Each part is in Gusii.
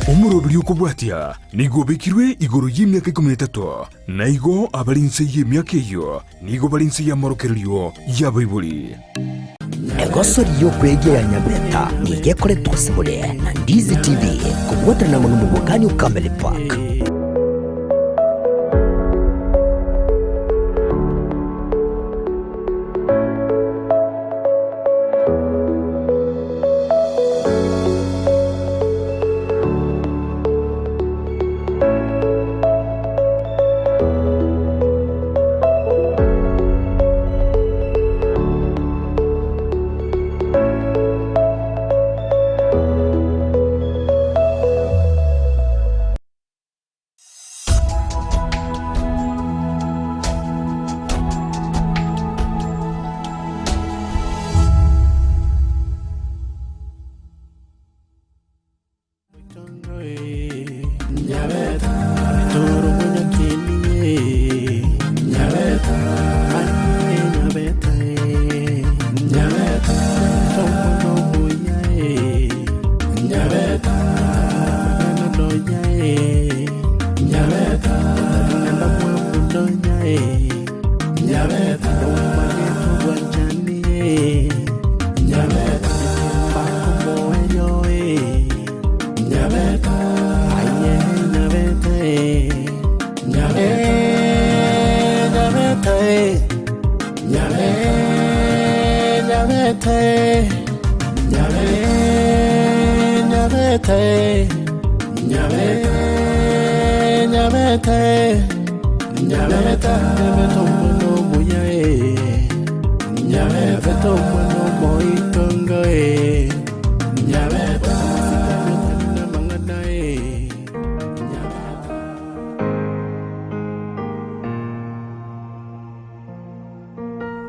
Omoroberi okobwatia nigo obekirwe igoro y'emiaka ikomi na etato, na igo abare inse y'emiaka eyio nigo bare inse y'amorokererio y'abaibori. Egosori y'okwegia ya Nyabeta nigo ekoretwa ase more na Ndizi TV kobwaterana amo nomobokani o Camel Park.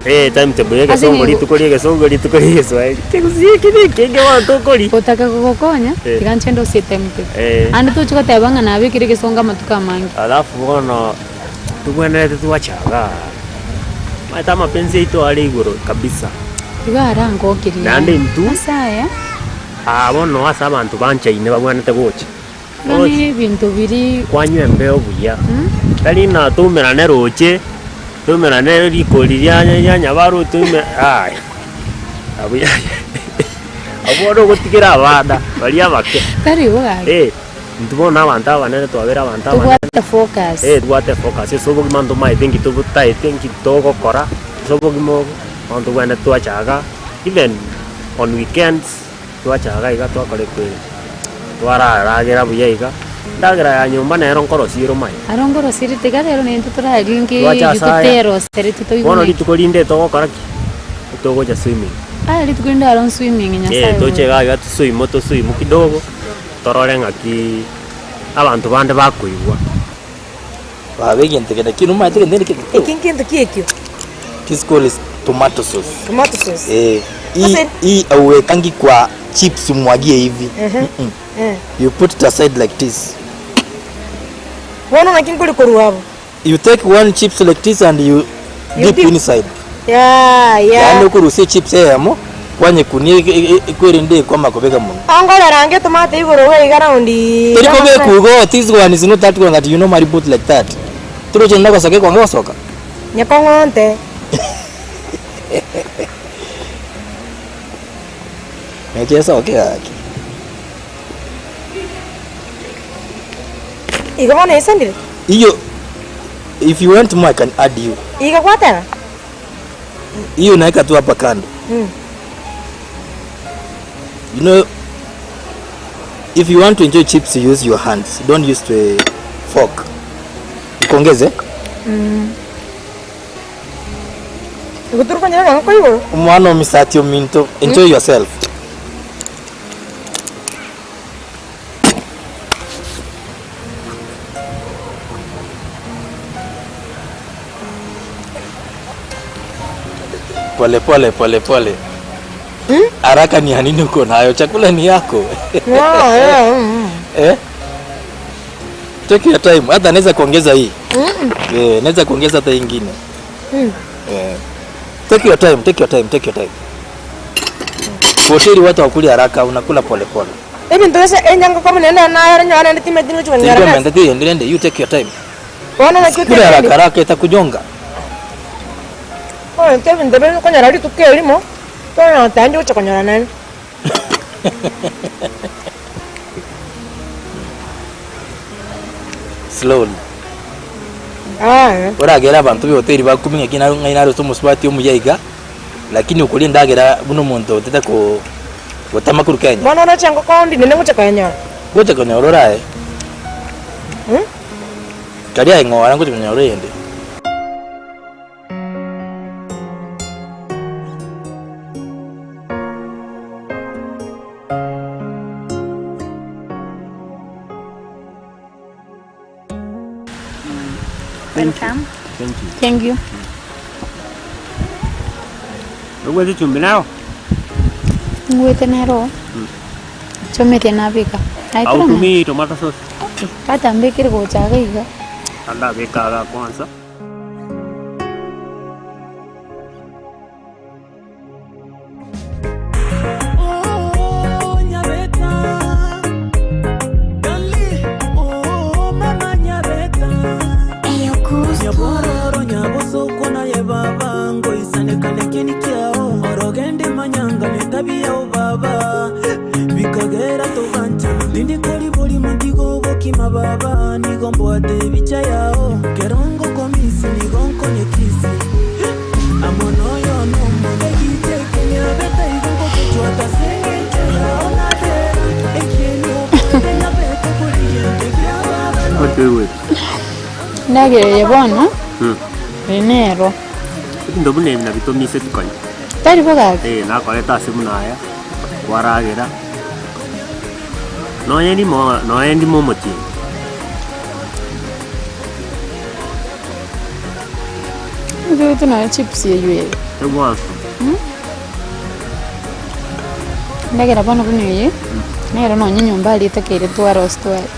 Eh, timetable ya Ase egesongo nigo- rituko ria egesongo rituko ria egeswahili kegusii eki na ekenge bono tokoria. Gotaka gogokonya, Eh. tiga nche ndosie timetable. Eh. Ande tochi goteba ng'a nabekire egesongo amatuko amange. Alafu bono tobwenerete twachaga omanyete amapenzi aito are igoro kabisa. Igo arangokirie Naende yaani. intwe Ase aya. Aa bono ase abanto banchaine babwenerete gocha. Buna ebinto biria. Kwanywa embeo buya, tari ng'a toumerane roche, toumerane rikori ria ria nyabaru toume yaya, abwo yaya abwo bono ogotigera abana baria abake. Tari igo gaki. Eh, intwe bono abanto abanene twabeire abanto abanene. Tobwate focus. Eh, tobwate focus ase obogima ntomaete nki totaete nki togokora, ase obogima obo, bono tobwenerete twachaga even on weekends. Twachaga iga twakora ekweri, twararagera buya iga, endagera ya nyomba nero nkorosia ere omanye. Aro nkorosirie tiga rero naintwe toraringe Twacha eyio ase aya, toterosereti bono toigune. rituko rinde togokora ki? Togocha swimming. Aya rituko rinde aro swimming Eh, Nyasaye toche oyo. iga iga toswimo toswimo kidogo, torore ng'aki abanto bande bakoigwa. Baba egento kende ki nomanyete egento kende ki? Eki nkento ki ekio? This call is tomato sauce. Tomato sauce. Eh, hii Sasa- hii hauwekangi kwa chips umwagie hivi. Ehe. Mm-mm. Eh. You put it aside like this. Bono naki nkori korwa abwo? You take one chips like this and you You dip dip. inside. Yeah, yeah. Yaani okorusia echips eyemo kwanyekunia ekwerende ekwama kobeka monwa. Ongorera ange tomato igoro iga iga raundi Teri kobekwa igo, this one is not that one that you normally put like that. Toroche nonye gosoka ekwanga gosoka. Nyekong'onte. Neche esoke gaki. Igo bono esanire? Iyo if you want more I can add you. Iga gwateba? Hiyo unaweka tu hapa kando. You know if you want to enjoy chips you use your hands. Don't use the fork. Nikuongeze? Igo turi konyora nonye koigoro. Omwana omisati ominto enjoy yourself. Pole pole pole pole. Haraka ni ya nini uko nayo? Chakula ni yako. Eh? Take your time. Hata naweza kuongeza hii. Eh, naweza kuongeza hata ingine. Eh. Take your time, take your time, take your time. Kwa hoteli watu hawakuli haraka, unakula pole pole. Ebinto gose enyanga kobuna naende nayore nyore naende timanyeti ngochi konyora Tinkomenta nase. ti rende rende you take your time. Bono naki Kure haraka otebendi. haraka etakunyonga. Bono intwe ebinto bire okonyora rituko erimo, tonyora tayari gocha konyora naende. Slowly. Yaya. Oragere abanto b'ehoteli bakumie ng'aki naro ng'ai narose omosubati omuya iga, lakini okoria endagera buna omonto otete ko gotama korwa Kenya. Bono oroche engoko onde nende ngocha koyenyora. Ngocha konyora ore aye. Karia aye ng'ora ngocha konyora eyende. Welcome. Thank you. Thank you. Nobwate echumbi naro? Ngwete nero. Chomete nabeka. Aye tore ng'a- Hautumii tomato sauce? Okay, tata mbekere gocha iga iga. Andabeka iga kwanza. Endagera eye bono, eye nero. Ebinto buna ebi nabio tomiseti konya. Tari bo gaki? Eh, nakorete ase buna aya, kwaragera, nonye rimo nonye ndimo omotienyi. Intwe nonya chips eywo ere. Egwansa. Endagera bono buna eye, nero nonya enyomba aria etakeire twarose tware.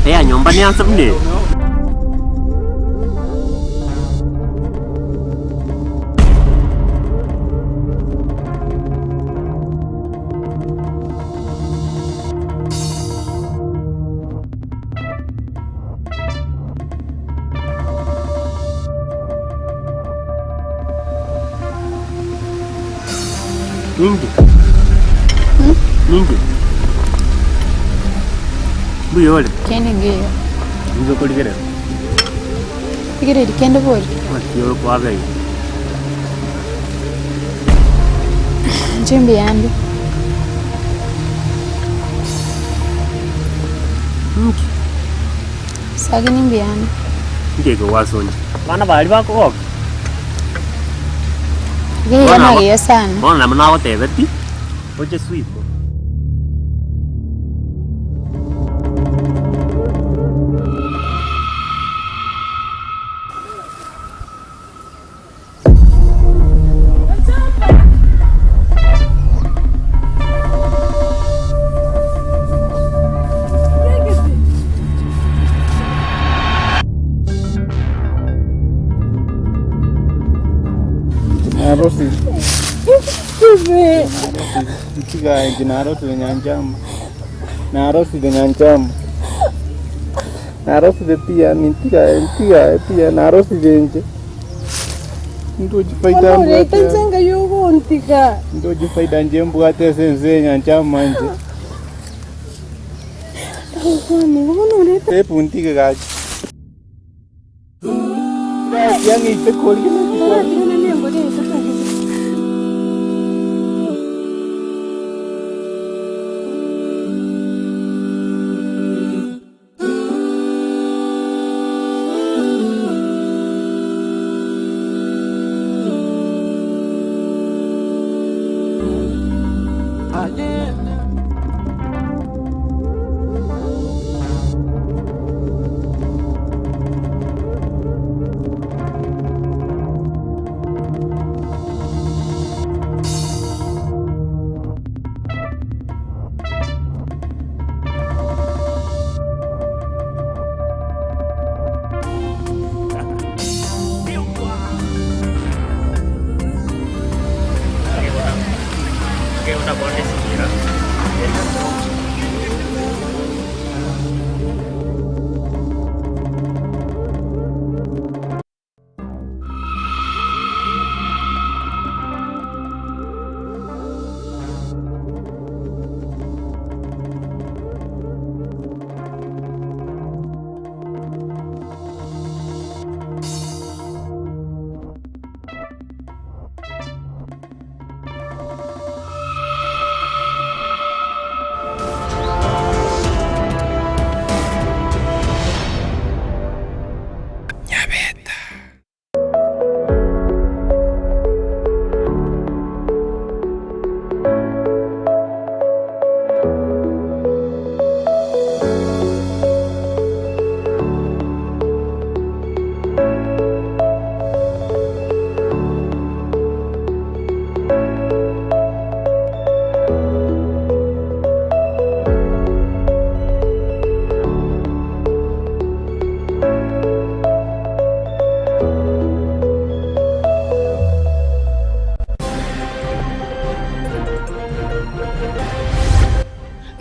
Eya nyomba neanse buna eye. Ninki? Ninki? Mbuya ore? Kende ngeyo. Ninki okorigereria? Rigereria kende bori. Naki ore kwabeire? Inche mbuya ande. Ninki? Sagini mbuya ande. Ninki eke gwasoncha? Abana baria bakogoka? Iga iga nagiya sana. Bono nabo nagotebetie, oche swimo. Narosire. Nchigaye narosire nyanchama. Narosire nyanchama. Narosire pi yaani ntigaye ntigaye pi yaani narosire inche. Ndochi faida mbwate. Ndochi faida nche mbwate ase ense eye nyanchama inche. Tepu ntige gaki. Yang'ite koria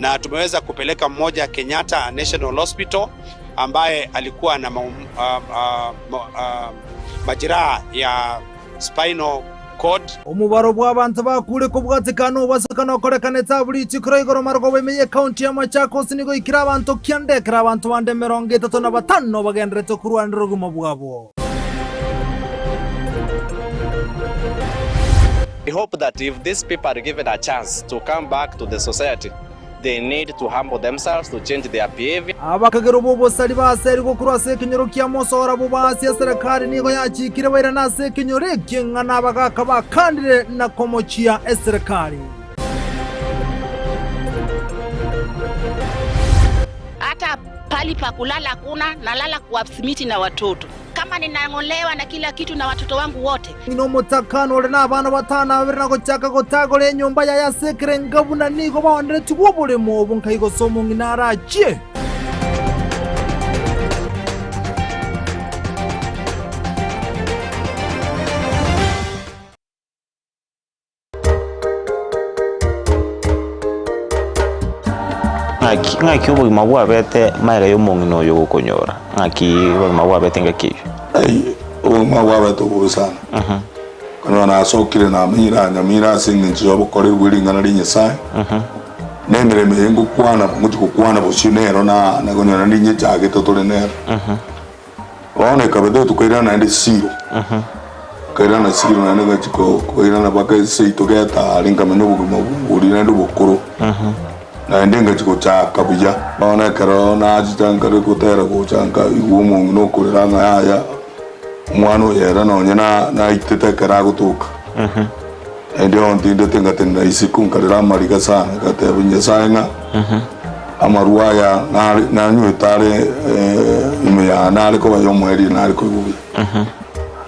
na tumeweza kupeleka mmoja Kenyatta National Hospital ambaye alikuwa na maum, uh, uh, uh, majeraha ya spinal cord. Omobaro bw'abanto bakure kobwatekana obwasokana okorekanete abwo rituko ria igoro marogoba ime y'ekaunti ya Machakos nigo oikire abanto kianda ekero abanto bande 35 bagenderete korwanera obogima bwabo. We hope that if these people are given a chance to come back to the society, they need to humble themselves to change their behavior. Abakagerwa b'obosari baserigwe korwa ase ekenyoro kia Mosora bobasi eserekari nigo yachikire bairane ase ekenyoro ekio ng'a nabagaaka bakandire na komochia eserekari. Hata pali pa kulala hakuna, nalala kwa simiti na watoto. Kama ninang'olewa na kila kitu na watoto wangu wote. Ng'ina omotakani ore nabana batano na babere na gochaka gotagora enyomba yaye ase ekerenga buna nigo baoneretigwe oboremo obo nkai gose omong'ina arachie. Ng'aki, ng'aki obogima bwabete magega y'omong'ina oyo gokonyora? Ng'aki obogima bwabete engaki eyio? Ai, obogima bwabete obobe sana. Okonyora nasokire namenyire aa Nyamira ase eng'encho y'obokoreri bwe ring'ana ria Nyasae, na emeremo eye ngokwana ngochia gokwana bosio nero na nakonyora ninyechagete tore nero. Bono ekabete tokairana naende Silo, nkairana Silo naende ngachia ko- koirana mpaka seito getari nkamenya obogima boria naende obokoro, naende ngachia gochaka buya. Bono ekero nachicha nkare gotera gocha nkaigwa omong'ina okorera ng'a yaya, omwana oyo ere nonye na naitete ekero agotoka. Naende ontindete ngatenena isiko nkarera amariga sana, ngatebia Nyasae ng'a amarwa aya nare nanywete are ime yane are koba y'omoerio nare koigwa buya.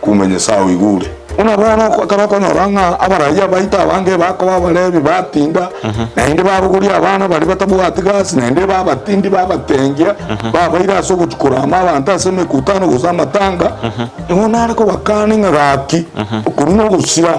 Kumbe Nyasae oigure. Buna bono ekero okonyora ng'a abaraia baito abange bakoba abarebi batinda, naende babogoria abana baria batabwati gasi, naende babatindi babatengia, babaira ase ogochia korama abanto ase emekutano gose amatanga, Nigo nare kobakania ng'a gaki, okorua nogosira.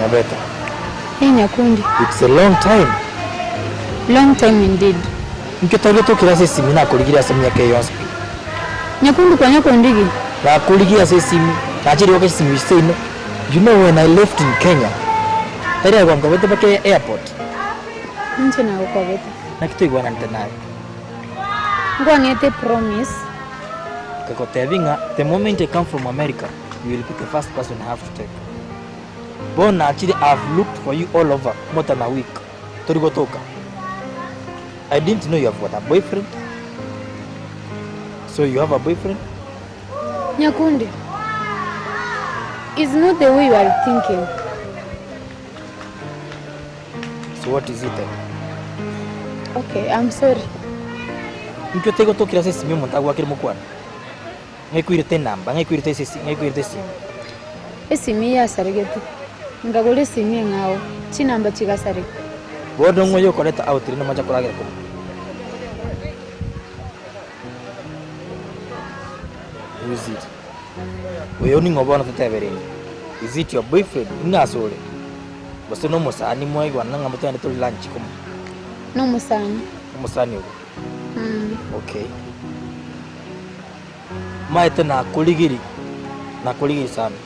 Nyabeta. Hey Nyakundi. It's a long time. Long time indeed. Inki otaigete okire ase esimi nakorigirie ase emiaka eye yonsi pi? Nyakundi kwanya kondigi? Nakorigirie ase esimi, nachire goaka chisimi seino. You know when I left in Kenya, tari aye gwankobete mpaka airport. Inche nagokobete. Naki toigwananete naye? Nkwang'ete promise. Nkagotebia ng'a the moment I come from America, you will be the first person I have to take. Bono nachire I have looked for you all over more than a week, tori gotoka. I didn't know you have got a boyfriend. So you have a boyfriend? Nyakundi, is not the way you are thinking. So what is it then? Okay, I'm sorry. Inki otegotokire ase esimi omonto agwakire mokwana? Ng'ai enamba, ng'ai koirete esisi, ng'ai koirete esimi. Esimi yasaregete. Nkagora esimi eng'ao, chinamba chigasareka. Bono ng'o oyokoreta out rende moche koragera korwa? Who is it? Oyo ning'o bono toteberende? Is it your boyfriend? Ing'o asore? Gose nomosani mwaigwanana ng'a motogende tore lunch komo? Nomosani. Omosani ogo? Okay. Maete nakorigerie, nakorigerie sana.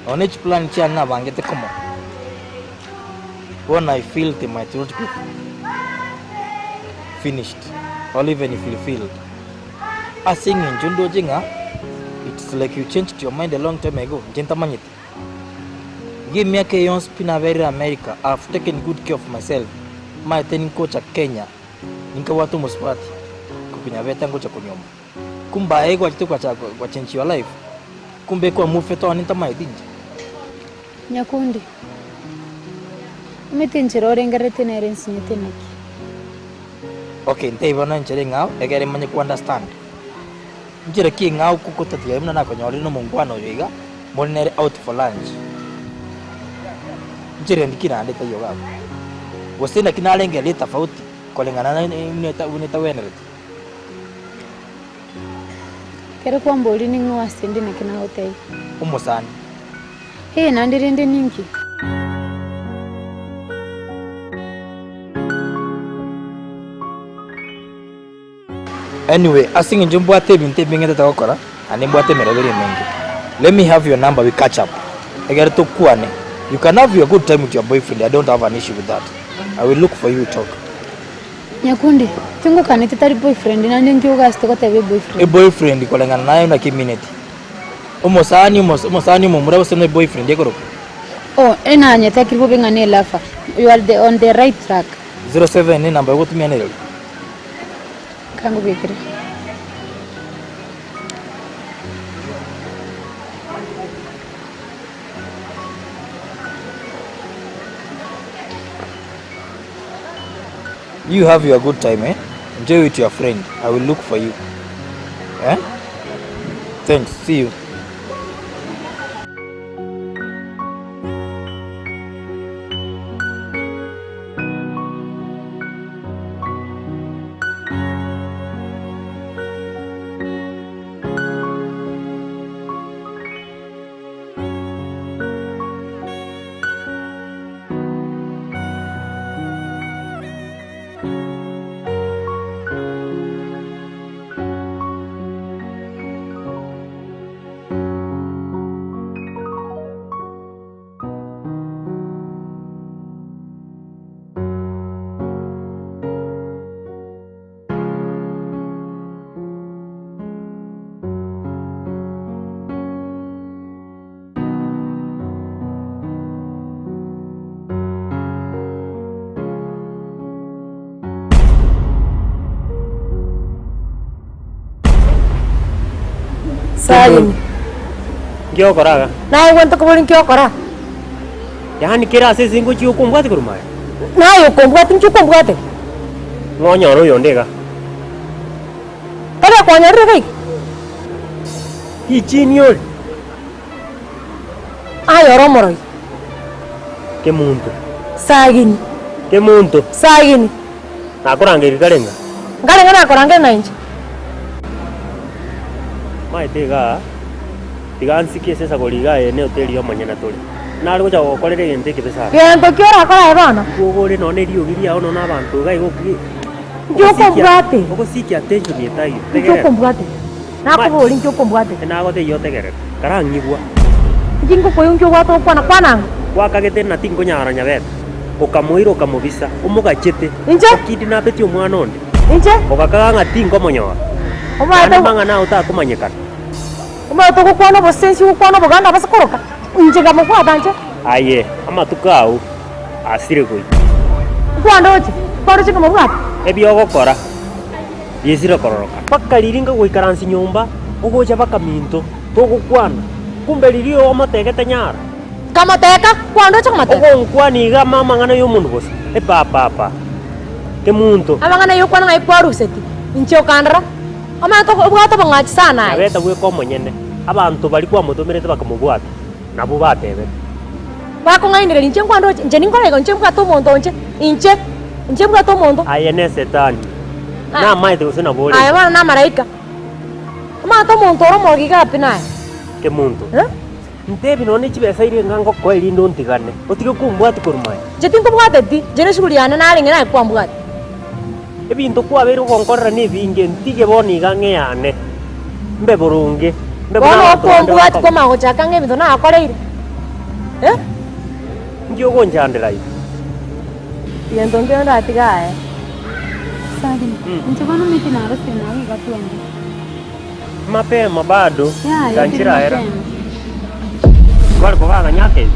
Nonya ne chiplan chiane nabangete komo, bono I feel they might not be finished or even fulfilled. Ase eng'encho ndoche ng'a it's like you changed your mind a long time ago, inche ntamanyete. Iga emiaka eye yonsi pi naberire America, I have taken good care of myself, maete ningocha Kenya, ninkabwate omosubati, kokinyabete ngocha konyuoma. Kumbe aye gwachete gwacha gwa change your life, kumbe kwa move one ntamanyeti inche. Nyakundi, omanyete enchera orengereretie nere nsinyete naki? Okay, ntebi bono enchera eng'ao egere manye ko understand. Nchera ki eng'ao kogotatiga buna nakonyorire na omongwana oyo iga, more nere out for lunch. Nchera endi ki naende etaiyo iga abwo? Gose naki narengereria etafauti koreng'ana na buna etagwenereti? Ekero kwamboria ning'o ase inde naki nagotebia? Omosani. Ee, naende rende ninki? Anyway, ase eng'encho mbwate ebinto ebinge ntete gokora, naende mbwate emeroberi emenge, let me have your number we catch up, egere tokwane, you can have your good time with your boyfriend, I don't have an issue with that, I will look for you we talk. Nyakundi, tingokaneti tari boyfriend naende nki ogasete goteba eboyfriend? Eboyfriend koreng'ana naye naki emineti, omosani omos omosani omomura gose ne boyfriend ekorokwa? Oh, enanyetakiri bobe ng'a ne lover, you are the on the right track. 07 enamba yogotumia nereri? Kangobekere. You have your good time eh? Enjoy with your friend. I will look for you. Eh? Thanks. See you. Sayoni. Nki ogokora iga? Naye gento kobori nki ogokora? Yaani kera ase ase ngochia okombwati korwa maega? Naye okombwati nki okombwate? Ng'o onyore oyonde iga? Tari akwanyorire iga iga? Richini ore? Aye ore omoroi. Kemunto. Sagini. Kemunto. Sagini. Nakorangeria kare ng'a? Nkare ng'a nakorangeria na inche. Maete igaa, tiga nsike ase esagori igaa eye ne hoteli y'omonyene tore. Nare gocha gogokorera egento ekebe sana. Gento ki orakore aye bono? Nigo ore nonya neriogi riao nonya na abanto iga iga oki Inki okombwate? Ogosikia attention etaiyo. Inki Tegerera. okombwate? Nakoboria inki okombwate? Nagotebia otegerere. Karang'igwa. Inki ngokoigwa inki obwate gokwana? Kwana ang'o? Gwakagete ng'a tinkonyara nyabete. Okamoira okamobisa, omogachete. Inche? Okidnapetie omwana onde. Inche? Ogakaga ng'a tinkomonyora. Omanyete Naende amang'ana ao takomanyekana. Omanyete ogokwana obosensi, ogokwana oboganda abase koroka, inche nkamobwata inche. Aye, amatuko ao asire goika. Nkwandoche, nkwandoche nkamobwata. Ebi ogokora biesire kororoka. Mpaka riria nkagoikaransia nyomba, ogocha bakaminto, togokwana. Kumbe riria omotegete nyara. Nkamoteka, nkwandoche nkamoteka. Ogonkwana iga amo amang'ana y'omonto bosa, epapapa, kemunto. Amang'ana y'okwana ng'ai kwaruseti, inche okandora. Omanyete obwate obong'achi sana aye. Nyabeta bweka omonyene, abanto baria kwamotomerete bakamobwata, nabwo batebete. Bakong'ainereria inche nkwandoche, inche ninkore igo, inche mbwate omonto inche, inche, inche mbwate omonto. Aye ne Setani, namaete gose nabo ore. Aye bono namaraika. Omanyete omonto ore omorogi iga pi naye. Kemonto. Ntebi nonya ne chibesa iria enga ngokoa erinde ontigane, otige kombwatia korwa maye. Inche tinkobwateti, inche neshughuli yane narenge naye kwambwate. Ebinto kwabeire ogonkorera nebinge, ntige bono iga ang'e yane, mbe boronge, mbe buna Bono abanto bande okombwatia bakoba. kwamanya gochaka ng'a ebinto nagokoreire, eh? Inki ogonchandera aye? Egento nkere ndatiga aye. Sagini, inche bono omanyete narosire naye iga twende. Mapema bado, Yaya, tiri tanchiraera. mapema. Kware kobaganya ake.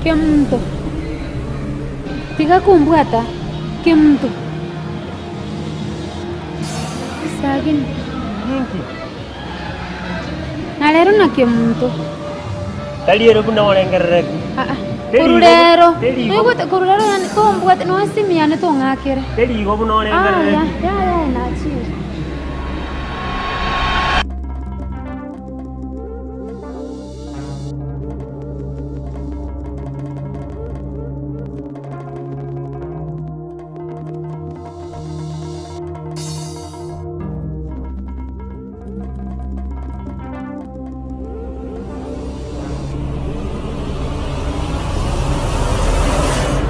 Kemunto, tiga kombwata, Kemunto. Sagini. Ninki? Na rero na Kemunto. Tari ere buna orengerereti. Aa, Teri korwa igo- rero, teri igo- noigwete korwa rero yaani tombwate nonya simu yane tong'akere. Teri igo buna Aya, orengerereti. yaya nachire.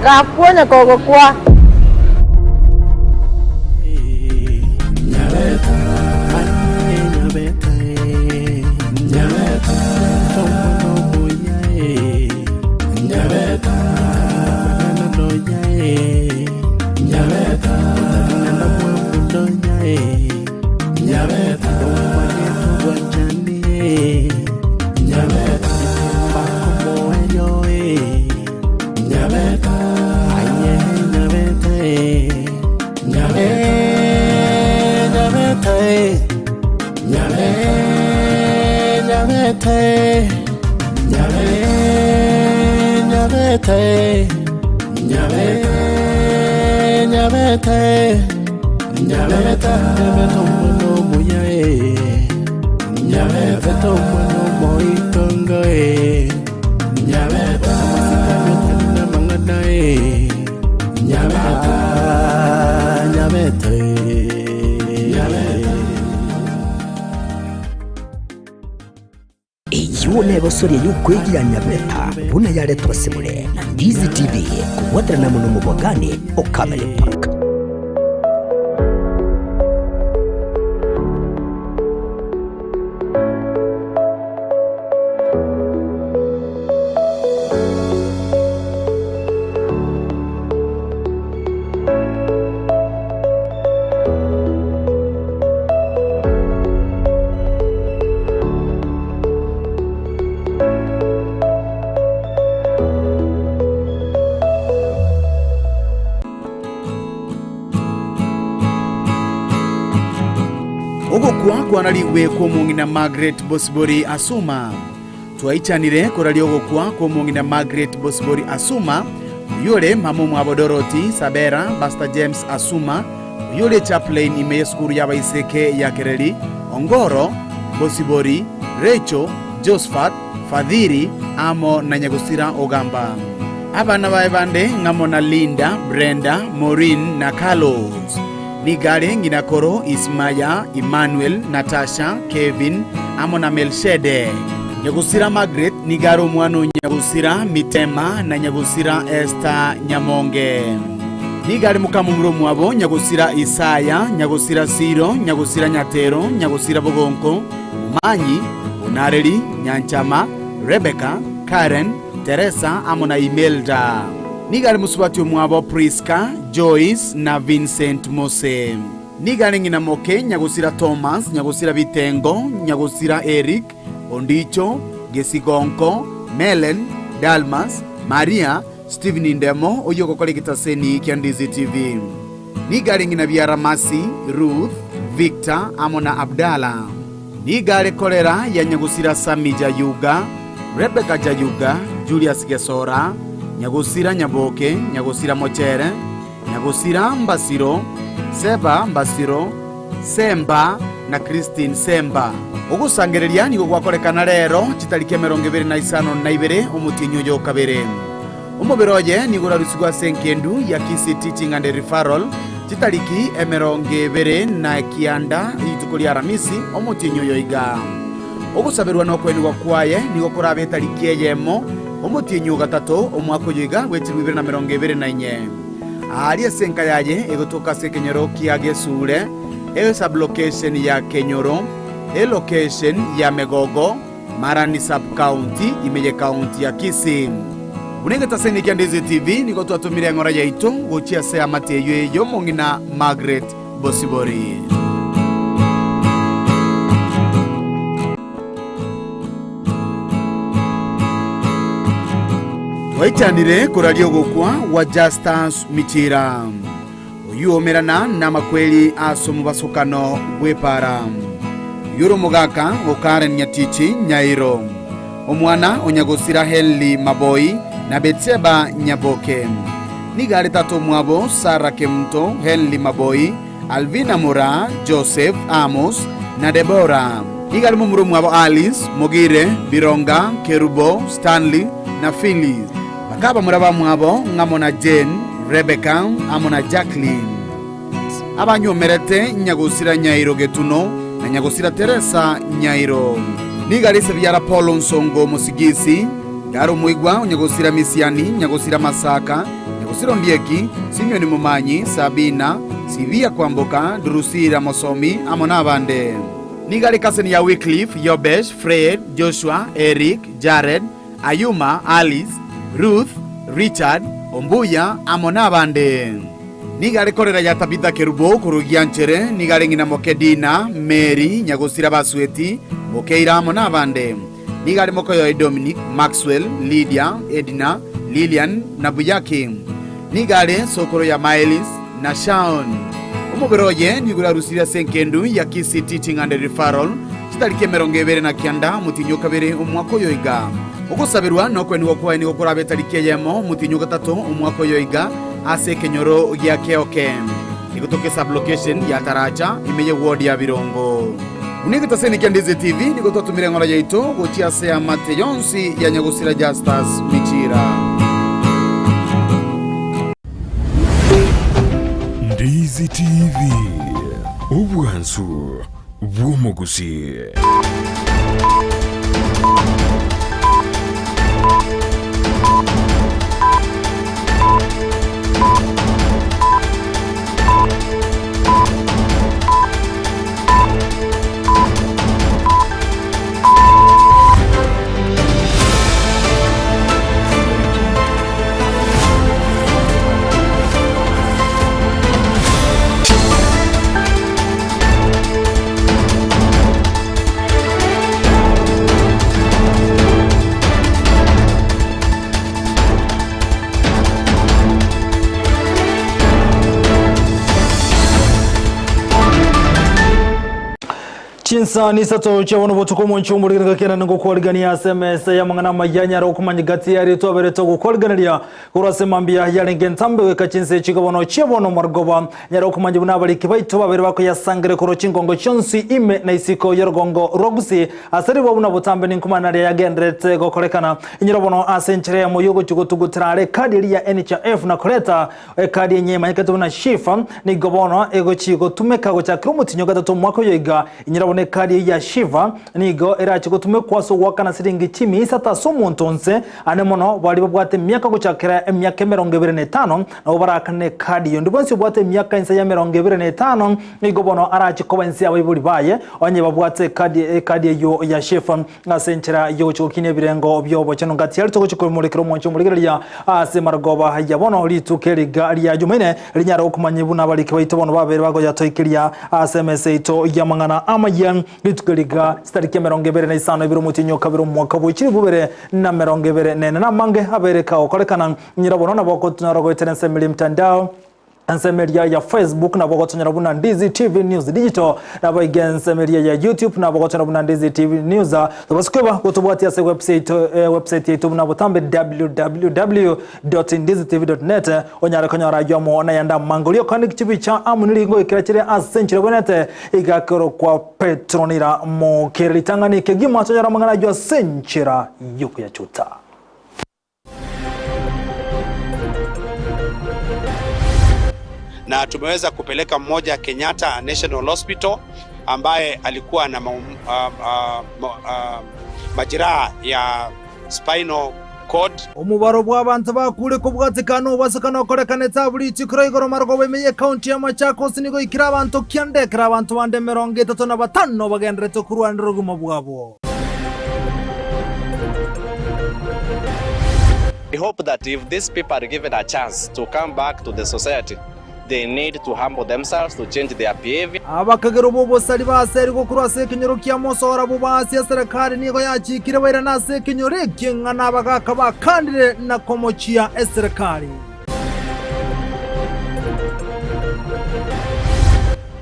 Gakwonya kogokwa. Eyio negosoria y'okwegia Nyabeta buna yaretwa asemore na Ndizi TV kobwaterana amo nomobwagani o Camel Park. Ogokwa kwanarigwe kw'omong'ina Margaret Bosibori Asuma. Twaichanire koraria ogokwa kw'omong'ina Margaret Bosibori Asuma, oyio ore mama omwabo Dorothy Sabera, Pastor James Asuma, oyio ore chaplain ime y'esukuru y'abaiseke ya Kereri, Ongoro, Bosibori, Rachel, Josphat, Fadhili, amo na Nyagusira Ogamba. Abana baye bande ng'amo na Linda, Brenda, Maureen na Carlos. Nigo are ng'ina koro Ismaya, Emmanuel, Natasha, Kevin, amo na Melshedek. Nyagusira Margaret nigo are omwana o Nyagusira Mitema na Nyagusira Esther Nyamonge. Nigo are mokamomura omwabo Nyagusira Isaya, Nyagusira Siro, Nyagusira Nyatero, Nyagusira Bogonko, Momanyi, Bonareri, Nyanchama, Rebecca, Karen, Teresa amo na Imelda. Nigo are mosubati omwabo Prisca, Joyce na Vincent Mose. Nigo are ng'ina moke Nyagusira Thomas, Nyagusira Bitengo, Nyagusira Eric, Ondicho, Gesigonko, Melen, Dalmas, Maria, Stephen Ndemo, oyio ogokora egetaseni kia Ndizi TV. Nigo are ng'ina biara Mercy, Ruth, Victor amo na Abdalla. Nigo are korera ya Nyagusira Sammy Jayuga, Rebecca Jayuga, Julius Gesora, Nyagusira Nyaboke, Nyagusira Mochere, Nyagusira Mbasiro, Seba Mbasiro, Semba na Christine Semba. Ogosangereria nigo gwakorekana rero chitariki 21 omotienyi oyo o kabere. Omobere oye nigo orarusigwe ase engendu ya Kisii Teaching and Referral chitariki 29 rituko ria Aramisi omotienyi oyo iga. Ogosaberwa na okoenigwa kwaye nigo korabe etariki eyemo omotienyi o gatato omwaka oyo iga bwe 2024. Aaria ase enka yaye egotoka ase ekenyoro kia Gesure, esublocation ya Kenyoro, elocation ya Megogo, Marani Sub-county, ime ye county ya Kisii. Buna egetaseni kia Ndizi TV nigo twatomire eng'ora yaito gochia ase eamate eyio y'omong'ina Margaret Bosibori. Twaichanire koraria ogokwa gwa Justus Michira, oyio omerana namakweri ase omobasokano bw'epaara. Oyio ore omogaka o Karen Nyatichi Nyairo, omwana o nyagosira Henry Maboi na Betseba Nyaboke. Nigo are tata omwabo Sarah Kemunto, Henry Maboi, Alvina Moraa, Joseph, Amos, na Debora. Nigo are momura omwabo Alice, Mogire, Bironga, Kerubo, Stanley, na Phyllis. Bakaba bamura bamwabo ng'amo na Jane, Rebecca, amo na Jacqueline. Abanywomerete Nyagosira Nyairo Getuno na Nyagosira Teresa Nyairo. Nigo are ise biara Paul Onsongo Omosigisi, iga are omoigwa o Nyagosira Misiani, Nyagosira Masaka, Nyagosira Ondieki, Simioni Momanyi, Sabina, Sibia Kwamboka, Drusila Mosomi, amo nabande. Nigo are cousin ya Wycliffe, Yobesh, Fred, Joshua, Eric, Jared, Ayuma, Alice, Ruth, Richard, Ombuya, amo nabande. Nigo are korera ya Tabitha Kerubo korwa Gianchere, nigo are ng'ina moke Dina, Mary, Nyagosira Basweti, Mokeira amo nabande. Nigo are mokoyoe Dominic, Maxwell, Lydia, Edna, Lilian, na Buyaki. Nigo are sokoro ya Maelis na Shaon. Omobere oye nigo orarusirie ase engendu ya Kisii Teaching and Referral chitariki 29 omotienyi o kabere omwaka oyo iga. Ogosaberwa na okwenigwa kwaye nigo korabe etariki eyemo omotienyi o gatato omwaka oyo iga ase ekenyoro gia Keoke. Nigo toke sub-location ya Taracha ime ye ward ya Birongo. Buna egetaseni kia Ndizi TV nigo twatumire eng'ora yaito gochia ase eamate yonsi ya Nyagusira Justus Michira. Ndizi TV, obwansu bw'omogusii. Chinsani isato chia bono botuko omonche omorigani gakenda nigo kwarigania ase emesa y'amang'ana amaya nyare okomanya gati yaria twaberete ogokwariganeria korwa ase mambia yarenge entambe goika chinsa echi iga bono chia bono marogoba nyare okomanya buna abariki baito babere bakoyasangere korwa chingongo chionsi ime na isiko y'orogongo rwa Gusii Ase ribo buna botambe ninkomanya naria yagendererete gokorekana. Inyora bono ase enchera eyemo y'ogochia gotugutera are ekadi eria ya NHIF na koreta ekadi enye emanyekete buna SHIF nigo bono egochi gotumeka gochakera omotinyi o gatato omwaka oyo iga. Inyora bono ekadi eyio ya SHIF nigo erache gotumekwa ase ogoakana siringi chimia isato ase omonto onse ane mono baria babwate emiaka gochakera emiaka 25 nabo barakane ekadi eyio. Onde bwensi obwate emiaka inse ya 25 Nigo bono arache koba inse y'abaibori baye, onye babwate ekadi ekadi eyio ya SHIF ase enchera y'ogochia gokinia ebirengo bi'obochenu ngati aria togochia koimorekera omwancho omorigereria ase marogoba ya bono rituko eriga ria Jumaine rinyare gokomanyia buna abariki baito bono babere bagoyatoikeria ase emesa yaito y'amang'ana amayia rituko eriga chitariki 25 ibere omotienyi o kabere omwaka bwe chilifu bibere na 24 namange abere kagokorekana nyira bono nabo okonyora goetera ensemo eria emitandao Ensemo eria ya Facebook nabo ogotonyora buna Ndizi TV News Digital, nabo iga ensemo eria ya YouTube nabo ogotonyora buna Ndizi TV News. Tobasa kweba gotobwatia ase website, eh, website yaito buna botambe www.ndizitv.net onyare konyora ayio amo nayande amange oria okande chibicha amo niringo ekera chire ase enchera ebwenerete iga kerokwa Petronira Mokere ritang'ani kegima tonyore amang'ana ayio ase enchera yokoyachuta. na tumeweza kupeleka mmoja Kenyatta National Hospital ambaye alikuwa na maum, uh, uh, uh, majeraha ya spinal cord. Omobaro bw'abanto bakure kobwatekana obaseka nokorekana etabu rituko ria igoro marogoba ime y'ecounty ya Machakos nigo ikire abanto kianda ekero abanto bande 35 bagenderete korwanera obogima bwabo. We hope that if these people are given a chance to come back to the society, they need to humble themselves to change their behavior. Abakagerwa b'obosari baserigwe korwa ase ekenyoro kia Mosora bobasi eserekari nigo yachikire bairane ase ekenyoro ekio ng'a nabagaaka bakandire na komochia eserekari.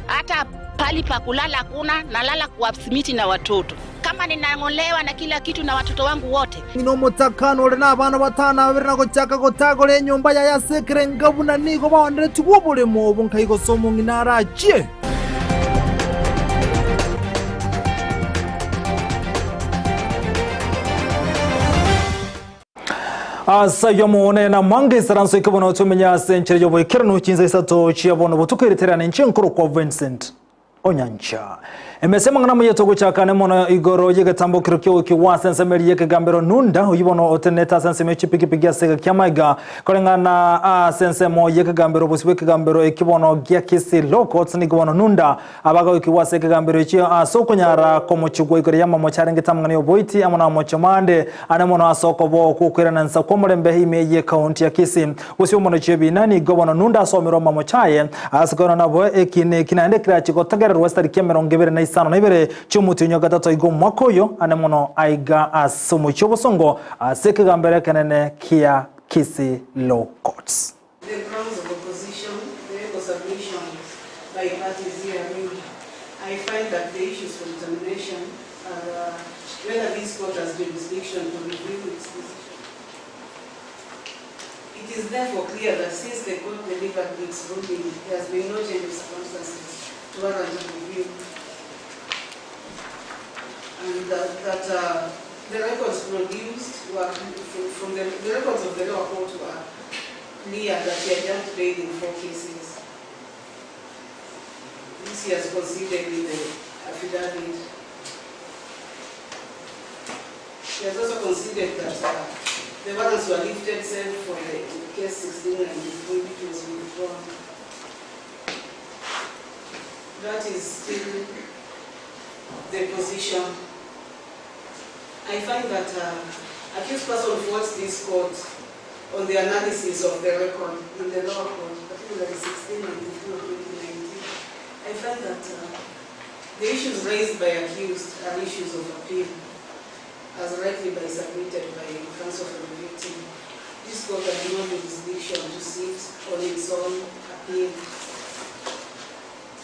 Hata pali pa kulala hakuna, nalala kwa simiti na watoto. Kama ninang'olewa na kila kitu na watoto wangu wote. Ng'ina omotakani ore nabana batano na babere na gochaka gotagora enyomba yaye ase ekerenga buna nigo baoneretigwe oboremo obo nkai gose omong'ina arachie. Ase ayio Omonene namange isaranso eke bono tomenye ase enchera y'oboikeranu chinsa isato chia bono botuko eriterane inche nkorokwa Vincent Onyancha. Emesa y'amang'ana amayia togochaka nemono igoro y'egetambokero ki'ogokigwa ase ensemo eria y'ekegambero Nunda oyio bono otenenete ase ensemo ye chipigipigi ase egeka ki'amaiga koreng'ana ase ensemo y'ekegambero obosio bw'ekegambero ekio bono gia Kisii Law Courts nigo bono Nunda Abagoikigwa ase ekegambero ekio ase okonyara komochigwa igoro y'amamocho arengete amang'ana y'oboiti amo namamocho mande ane mono ase okoboo kw'okoirana insa kw'omorembe ime y'ekaunti ya Kisii. Gose omonochi ebina nigo bono Nunda asomerwe amamocho aye ase koirana nabo eki neki naende kerachie gotegererwa esitariki emerongo ebere na isano na ibere chi'omotienyi o gatato iga omwaka oyo ane mono aiga ase omochie obosongo ase ekegambero ekenene kia Kisii Law Courts. The grounds of opposition, the legal submissions by parties herein, I find that the issues for determination are uh, whether this court has jurisdiction to review its decision. It is therefore clear that since the court delivered its ruling, there has been no change of circumstances to warrant a review. And that, that uh, the records produced were from the, the records of the lower court were clear that he had just paid in four cases. This he has conceded in the affidavit. He has also conceded that uh, the warrants were lifted save for the case 1693, which was withdrawn. That is still the position. I find that uh, accused person faults this court on the analysis of the record in the lower court, particularly 1692 of 2019. I find that uh, the issues raised by accused are issues of appeal, as rightly by submitted by counsel for the victim. This court has no jurisdiction to sit on its own appeal.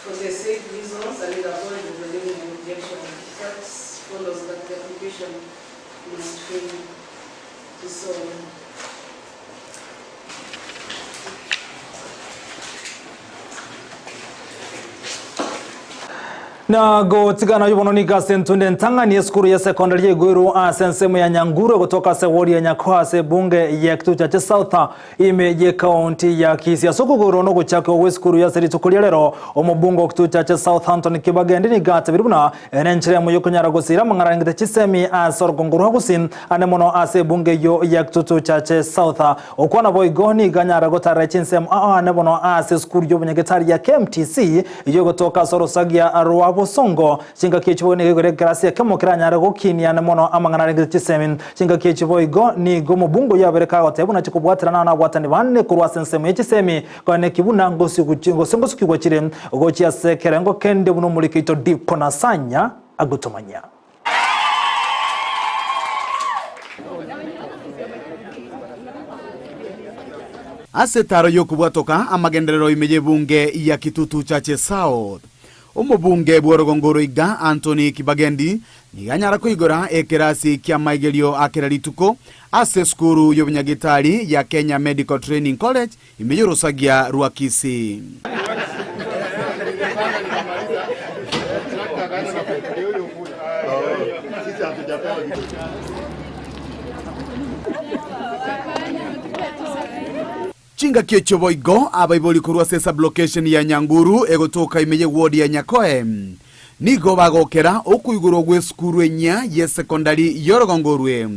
For the said reasons, I will avoid the preliminary objection. That follows that the application must fail to solve. Na gotigana oyio bono nigo ase entunde entang'ani esukuru ya secondary yaigwerwe ase ensemo ya Nyanguru egotoka ase ward ya Nyakoa ase ebunge ya Kitutu Chache South ime y'ekaunti ya Kisii. Ase okogorwa na ogochakigwa gw'esukuru ya ase rituko ria rero, omobunge o Kitutu Chache South Anthony Kibagendi nigo atebirie buna ere enchera emo y'okonyara gosiira amang'ana arengete chisemi ase orogongo rwa Gusii ande mono ase ebunge eyio ya Kitutu Chache South. Okwo naboigo nigo anyare gotarera chinsemo ao ande mono ase esukuru y'obonyagetari ya KMTC eyio egotoka ase orosagia rwa Bosongo. Chingaki echi boigo nigo igoro ekerasi ekemo keranyare gokinia ande mono amang'ana arengete chisemi. Chingaki echi boigo nigo omobungo oyio abere kagoteba buna chikobwaterana nabwatani bane korwa ase ensemo ye chisemi, koeneki buna gose ngosukigwa chire gochia ase ekerengo kende buna omoriki oito Dipo Nasanya agotomanyia. Ase etaro y'okobwatoka amagenderero ime y'ebunge ya Kitutu Chache South, omobunge bw'orogongo oro iga Anthony Kibagendi nigo anyara koigora ekerasi ki'amaigerio a kera rituko ase esukuru y'obonyagitari ya Kenya Medical Training College ime y'orosagia rwa Kisii. Chingaki echio boigo abaibori korwa ase esublocation ya Nyanguru egotoka ime y'eward ya Nyakoe nigo bagokera okoigorwa gw'esukuru enyia y'esekondari y'orogongo orwe.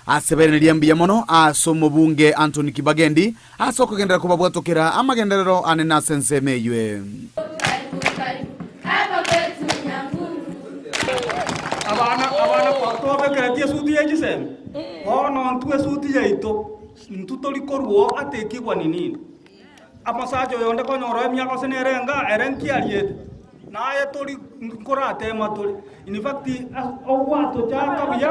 Ase bairaneri mbuya mono ase omobunge Anthony Kibagendi ase okogenderera kobabwatokera amagenderero anene ase ensemo eywe. Abana, abana twabekeretie esuti ye chisemi, bono ntwe esuti yaito. Intwe tori korwa oo ata ekigwa ni nini. Omosacha oyo onde konyora emiaka gose nere enga, ere nki ariete? Naye tori nkoratema tore. In fact, ogwatochaka buya,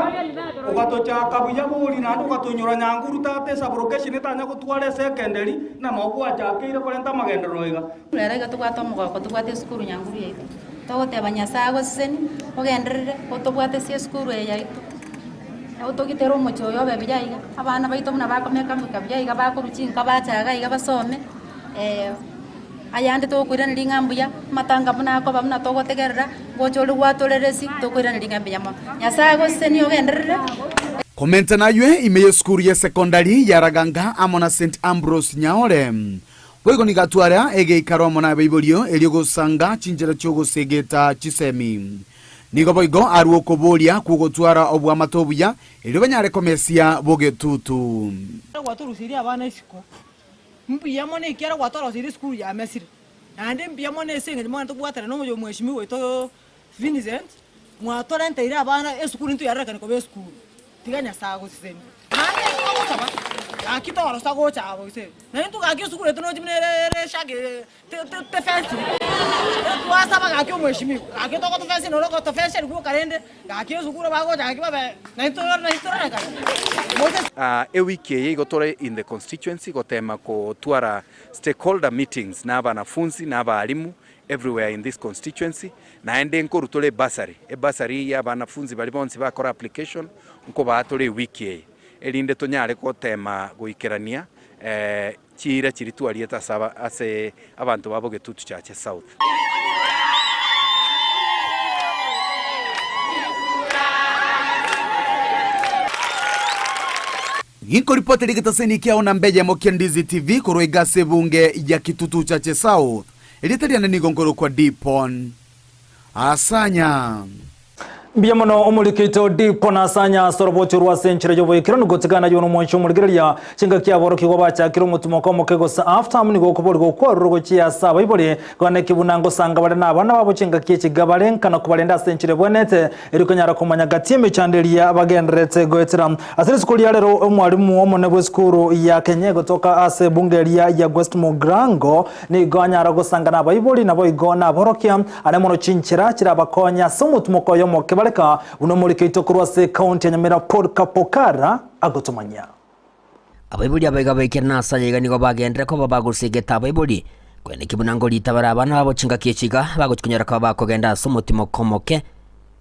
ogatochaka buya bori naende ogatonyora nyanguru tata esublocation etanya gotwara esecondary, ng'a noo gwachakeire korenta amagenderero iga. Rero iga tobwate omogoko tobwate esukuru nyanguru yaito, togoteba Nyasaye agoseseni, ogenderere otobwate ase esukuru eye yaito, otogitere omochie oyo obe buya iga, abana baito buna bakomeka meka buya iga bakorwa chinka bacha iga iga basome ayande tokoiraneria ng'a mbuya, amatanga buna akoba buna togotegerera, ngocha ore gwatoreresi, tokoiraneria ng'a mbuya mono. Nyasaye agoseseni ogenderere. Komenta naywe ime y'esukuru y'esekondari ya Raganga amo na St Ambrose Nyaore. Boigo nigo atwara egeikaro amo nabaiborio erio gosanga chinchera chi'ogosegeta chisemi. Nigo boigo arue okoboria kw'ogotwara oboamate obuya erio banyare komesia bogetutu. Gwatorusirie abana isiko, mbuya mono ekiagera gwatoroseirie esukuru ya Mesiri, naende mbuya mono ase eng'encho mwana tobwatane na omoyo omweshimiwa oito Vincent, mwatorenteire abana esukuru intwe yarorekane koba esukuru. Tiga Nyasae agosesenie. Naende ekio togosaba, gaki torosa gocha aa boiso iga. Na intwe gaki esukuru yaito nochi buna ere ere eshagi tefensiri. Twasaba gaki omweshimiwa, gaki togotofensi noro ogotofensheri gwoka rende, gaki esukuru bagocha gaki babe naintwe naintwe tororekane. Moses. Ewiki eye igo tore in the constituency gotema kotwara stakeholder meetings na abanafunzi na abalimu everywhere in this constituency, naende nkorwa tore ebursary, ebursary ya abanafunzi baria bonsi bakora application nkobaa tore ewiki eye, erinde tonyare gotema goikerania chiira chiria twariete ase aba ase abanto ba Bogetutu Chache South. Ginkoripotera egetaseni kiao namba eyemo kia Ndizi TV korwa iga ase ebunge ya Kitutu Chache South. Erieta riane nigo nkorokwa Dipon Asanya. Mbuya mono omoriki oito Dipon Asanya ase orobocho rwa ase enchera y'oboikeranu gotigana ayio nomwanchi omorigereria. Chingaki aborokigwa bachakire omotimoko omoke gose half term nigo okoborigwa okwarure gochia ase abaibori gone ki buna ngosanga bare nabana babo chingaki echi gabare nka na kobarenda ase enchera ebwenerete Erio konyara komanya gati y'emechando eria bagendererete goetera. Ase rituko ria rero omwalimu omonene bw'esukuru ya Kenya egotoka ase ebunge eria ya West Mugirango nigo anyara gosanga nabaibori naboigo naborokia are mono chinchera chirabakonye ase omotimoko oyo omoke bareka buna omoriki oito korwa ase ekaunti ya Nyamira Paul Kapokara agotomanyia. Abaibori abaiga baikire nase aya iga nigo bagenderere koba bagosegeta abaibori, koeneki buna ngorita bare abana babo chingaki echi iga bagochia konyora koba bakogenda ase omotimoko omoke,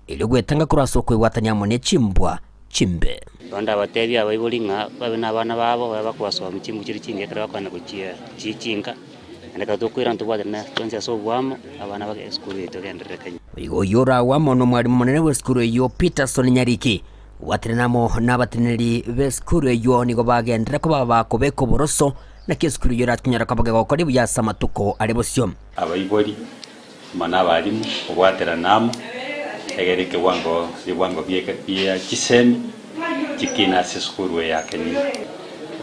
erio gwetanga korwa ase okwebwatania amo ne chimbwa chimbe. Bono ndabateebie abaibori ng'a babe nabana babo, babe bakobasomia chimbu chiria chingiya ekero bakogenda gochia chie chinka, naende ekero tokoirana tobwatane twensi ase oboamo, abana bage esukuru yaito egenderere Kenya. Igo oyio oragwe amo nomwalimu omonene bw'esukuru eyio Peterson Nyariki, Gwatenena amo nabateneneri b'esukuru eyio nigo bagenderera koba bakobeka oboroso, naki esukuru eyio erakonyara koba gegokora buya ase amatuko are bosio. Abaibori amo nabalimu kobwaterana amo, egere ekewango ribwango bia chisemi chikina ase esukuru eye ya Kenyinga.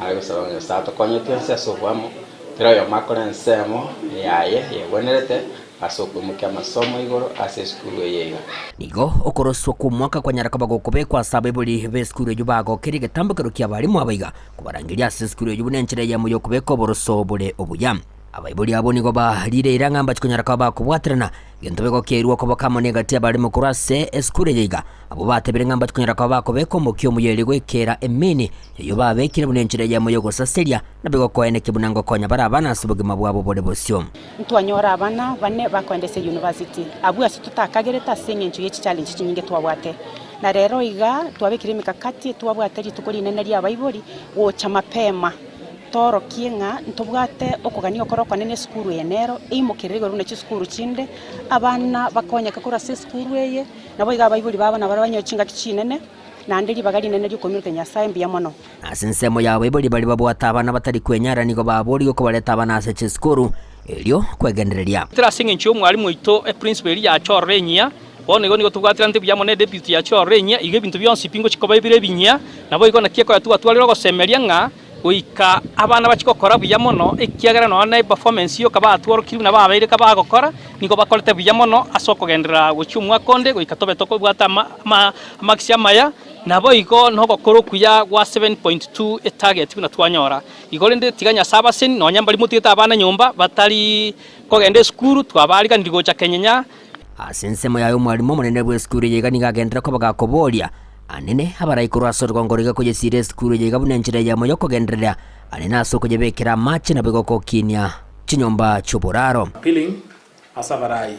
Nare gosaba ng'a Nyasae atokonye twensi ase oboamo, kera oyomo akore ensemo yaye yegwenerete Ase okoimokia amasomo igoro ase esukuru eye iga. Nigo okoroswa kw'omwaka kwanyara koba gokobekwa ase abaibori b'esukuru eyio bagokeria egetambokero ki'abarimu abaiga kobarangeria ase esukuru eyio buna enchera eyemo y'okobeka oboroso bore obuya. Abaibori abwo nigo barire eira ng'a mbachi konyara koba bakobwaterana gento begokeirwe okoboka amo negati y'abarimu korwa ase esukuru eye iga. Abwo batebire ng'a mbachi konyara koba bakobeka omokia omuya erio goikera emini eyio babekire buna enchera eyemo y'ogosaseria na begokoenekia buna ngokonya bare abana ase obogima bwabo bore bosio. Ntwanyora abana bane bakoenda ase university, abwo ase totakagerete ase eng'encho ye chichallenge chinyinge twabwate. Na rero iga twabekire emikakati twabwate rituko rinene ria abaibori gocha mapema toorokie ng'a ntobwate okogania okoro okonene esukuru eye nero eimokerere igoro buna chisukuru chinde, abana bakonyeke korwa ase esukuru eye, naboigo abaibori babo nabo banyore chingaki chinene. Naende ribaga rinene ri'okomirokia Nyasae mbuya mono. Ase ensemo y'abaibori baria babwate abana batari kwenyara nigo baborigwe kobareta abana ase chisukuru erio kwegendereria. Tera ase engencho y'omwalimu oito eprinciple eria yachorire enyia, bono igo nigo tobwaterante buya mono edeputy yachorire enyia, igo ebinto bionsi pi ngochia koba ebire ebinyia, naboigo naki ekoya twatwarire ogosemeria ng'a goika abana bachie gokora buya mono ekiagera nonya na eperformance yoka batworokire buna babeire kabagokora, nigo bakorete buya mono ase okogenderera gochia omwaka onde goika tobe tokobwata ama ama amakisi amaya. Naboigo nogokora okuya gwa 7.2 etarget buna twanyora. Igo rende tiga Nyasae abaseni nonya mbari motigete abana nyomba batari kogenda esukuru twabaariganirie gocha Kenyenya. Ase ensemo yaye omwalimu omonene bw'esukuru eye iga nigo agenderera koba gakoboria anene abarai korwa ase orogongo roiga koyesiira esukuru eye iga buna enchera eyemo y'okogenderera anene ase okoyebekera amache naboigo gokinia chinyomba chi'oboraro. Appealing ase abarai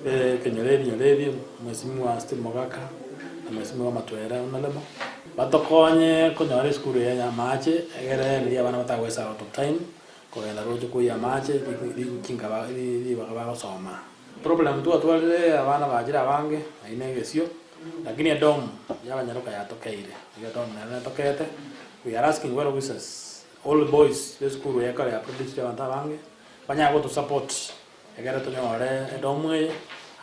b'ekenyoro ebinyoro ebi, Mheshimiwa Steve Mogaka na Mheshimiwa Matwera Onalemo, batokonye konyora esukuru eye ya amache egere riria abana batagoesa out of time kogenda roche koiyia amache richinkaba ribaga bagosoma. Problem twatwarire abana bachire abange ayio na egesio lakini edom ya abanyaroka yatokeire, iga edom nero netokete, we are asking well wishers all boys besukuru eye ekero ya produced abanto abange Banyare gotosupport ekero tonyore edomu eye,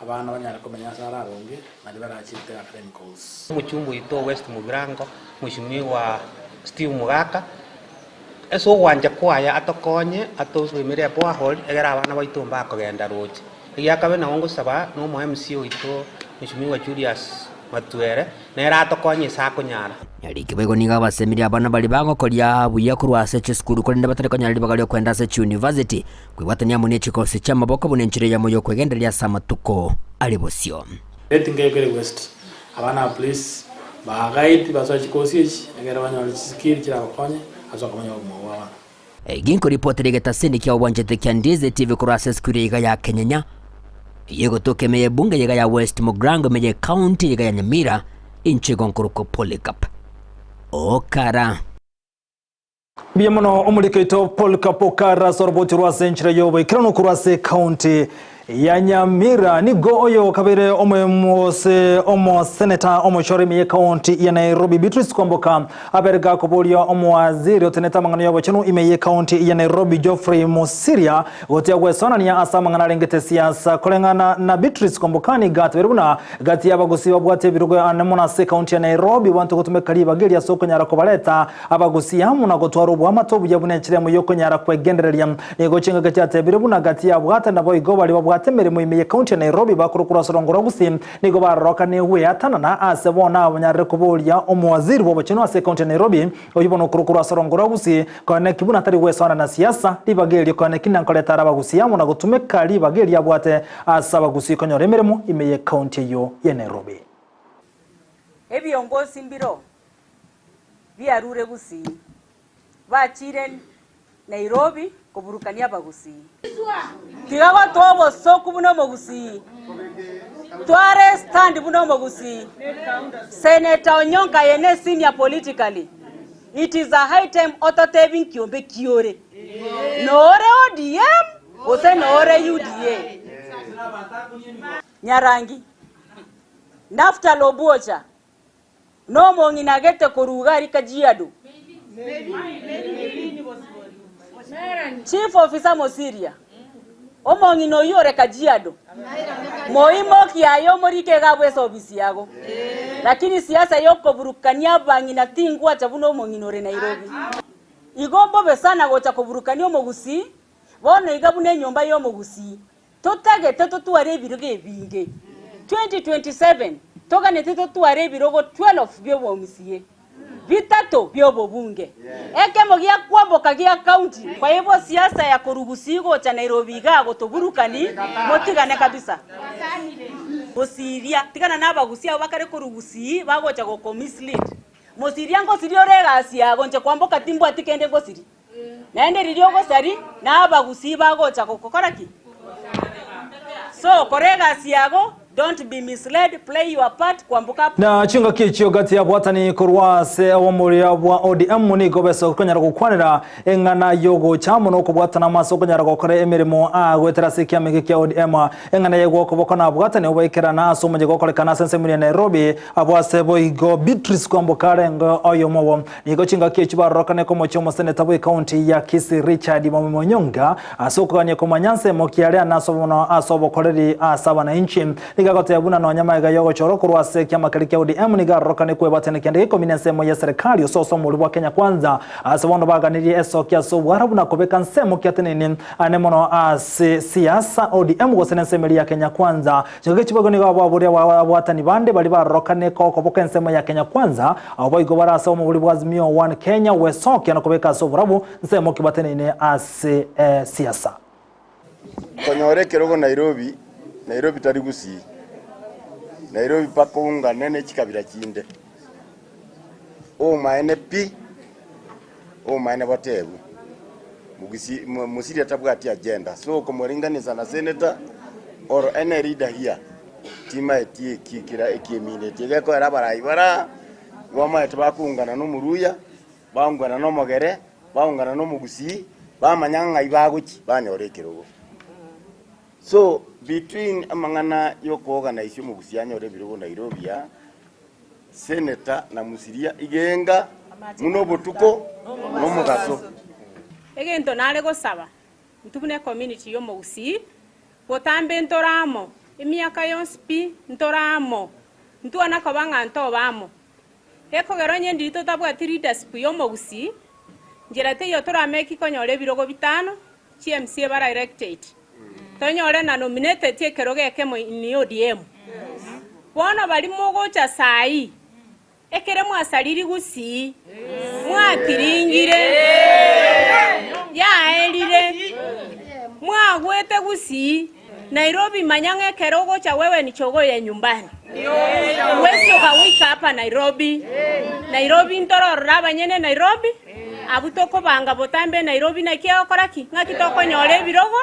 abana banyare komenya ase are aronge nario barachete academic goals. Omochumba oito o West Mugirango, Mweshimiwa Steve Mogaka, ase ogwancha kwaye atokonye atosuemere eborehole egere abana baito mbakogenda roche. Egiakabe nabo ngosaba na omo MC oito Mweshimiwa Julius Matuere, nere atokonye ase akonyara. Nyariki boigo nigo abasemirie abana baria bagokoria buya korwa ase chisukuru korende batari konyora ribaga ri'okoenda ase chiuniversity, kwebwatania amo ne chikosi chi'amaboko buna enchera eyemo y'okwegendereria ase amatuko are bosio. Rate nkeyo kere west abana aba please ba guide basoe chikosi echi egere banyore chiskill chirabakonye ase okomenya obogima bwa bono. Ginkoripotera egetaseni kia obwanchete kia Ndizi TV korwa ase esukuru eye iga ya Kenyenya, eyio egotoka ime y'ebunge eye iga ya West Mugirango ime y'ecounty eye iga ya Nyamira, inche igo nkorokwa Polycarp Okara. Mbuya mono omoriki oito Polycarp Okara ase oroboti rwa ase enchera y'oboikeranu korwa ase ecounty ya Nyamira. Nigo oyo kabeire omoimo ase omoseneta omochore ime y'ecounty ya Nairobi Beatrice Kwamboka abere gakoboria omowaziri otenete amang'ana y'obochenu ime y'ecounty ya Nairobi Geoffrey Mosiria gotia gwesonania ase amang'ana arengete siasa koreng'ana na Beatrice Kwamboka nigo atebire buna gati y'abagusii babwate ebirogo ane mono ase ecounty ya Nairobi banto gotumeka ribaga eri ase okonyara kobareta Abagusia amo na gotwara oboamate obuya buna enchera emo y'okonyara kwegendereria. Nigo chingaki chiatebire buna gati y'abwate naboigo baria babwate emeremo ime ye county ya Nairobi bakorokwa ase orongo rwa Gusii nigo barorokane gweatanana ase bono abanyarire koboria omowaziri bw'obochenu ase ecounty ya Nairobi oyio bono okorokwa ase orongo rwa Gusii koeneki buna tari gwesoana na siasa ribaga erio koeneki nankoreta are abagusia amo na gotumeka ribaga erio abwate ase abagusii konyora emeremo ime ye county eyio ya Nairobi. Ebiongosi mbiro biarure Gusii, bachire Nairobi koburukania abagusii. Tiga gotoa obosoku buna omogusii, tware stand buna omogusii. Senator Onyonka aye ne senior politically, it is a high time ototebi nkiombe ki ore. Nore ODM gose nore UDA? Nyarangi, Naftali Obwocha, Nomong'ina agete korwa iga aria Kajiado. Chief officer Mosiria, omong'ina oyio ore Kajiado, moimokie aye omorike iga abwo ase ofisi yago. Lakini siasa yokoburukania abang'ina tingwacha buna omong'ina ore Nairobi. Igo mbobe sana gocha koburukania omogusii, bono iga buna enyomba yomogusii. Totagete totware ebirogo ebinge. 2027 toganete totware ebirogo 12 bi'obomca, bitato bi'obobunge, ekemo gia kwamboka gia county. Kwa hivyo siasa ya korwa Gusii gocha Nairobi igaa gotoburukani, motigane kabisa. Gosiria, tigana na abagusii abwo bakare korwa Gusii bagocha goko mislead. Mosiria ngosiria ore egasi yago, inche kwamboka timbwati kende ngosiria. Naende riria ogosari, na abagusii bagocha gokokora ki? So kora egasi yago, don't be misled, play your part, kwamboka. Na chingaki echio gati y'abwatani korwa ase obomoria bwa ODM nigo besa okonyara gokwanera eng'ana y'ogocha amo nokobwatana amo ase okonyara gokora emeremo aa goetera ase ekiama eke kia ODM. Eng'ana eye gwokoboko na abwatani obaikerana ase omoyega okorekana ase ensemo ya Nairobi abwo ase boigo Beatrice Kwamboka arenge oyomo obo. Nigo chingaki echio barorokane komochia omoseneta bw'ecounty ya Kisii Richard Mwami Onyonga ase okogania komanya nsemo ki are ane ase obono ase obokoreri ase abanainchi. Nigo agoteba buna nonya magega y'ogochorwa korwa ase ekiama keria kia ODM nigo arorokane kwebatania kende gekomi nensemo y'eserekari ase osomori bwa Kenya Kwanza ase bono baganirie esoki ase obwarabu na kobeka nsemo kiateneine ane mono ase siasa ODM gose nensemo eria ya Kenya Kwanza. Chingaki chiboigo nigo ababoria abwatani bande baria barorokane kokoboka ensemo ya Kenya Kwanza abwo boigo bare ase omobori bwa Azimio One Kenya gwesokia na kobeka ase oborabu nsemo kibateneine ase siasa. Konyora ekerogo Nairobi, Nairobi tari Gusii. Nairobi mpaka oungane ne chikabira chinde. Omaene pi, omaene botebwe. Mugusii Mosiria tabwati agenda, so okomoringanisa na senator or any leader here, timaeti eki kera ekiemineti. Egekoera abarai bara, bamaete bakoungana na Omoruya, Baungana nomogere, baungana nomogusii, bamanya ng'ai bagochia, banyora ekerogo. So between amang'ana yokoorganize omogusii anyore ebirogo Nairobi aa, senator na Musiria igenga buna obotuko na omogaso. Egento nare gosaba, intwe buna ecommunity y'omogusii, botambe ntore amo, emiaka yonsi pi ntore amo, ntwana koba ng'a ntobe amo. Gekogera onye ndiri totabwati leadership y'omogusii, nchera teiyo torameki konyora ebirogo bitano, chi MCA bara elected, tonyore na nominated ekerogo ekemo in ODM. Bono baria mogocha saii, ekere mwasariri gusii, mwatiringire, yaerire, mwagwete gusii. Nairobi manya ng'a ekero ogocha wewe ni jogoo ya nyumbani. Huwezi ukawika hapa Nairobi. Nairobi ntororore abanyene Nairobi, abwo tokobanga botambe Nairobi naki egokora ki? Ng'aki tokonyora ebirogo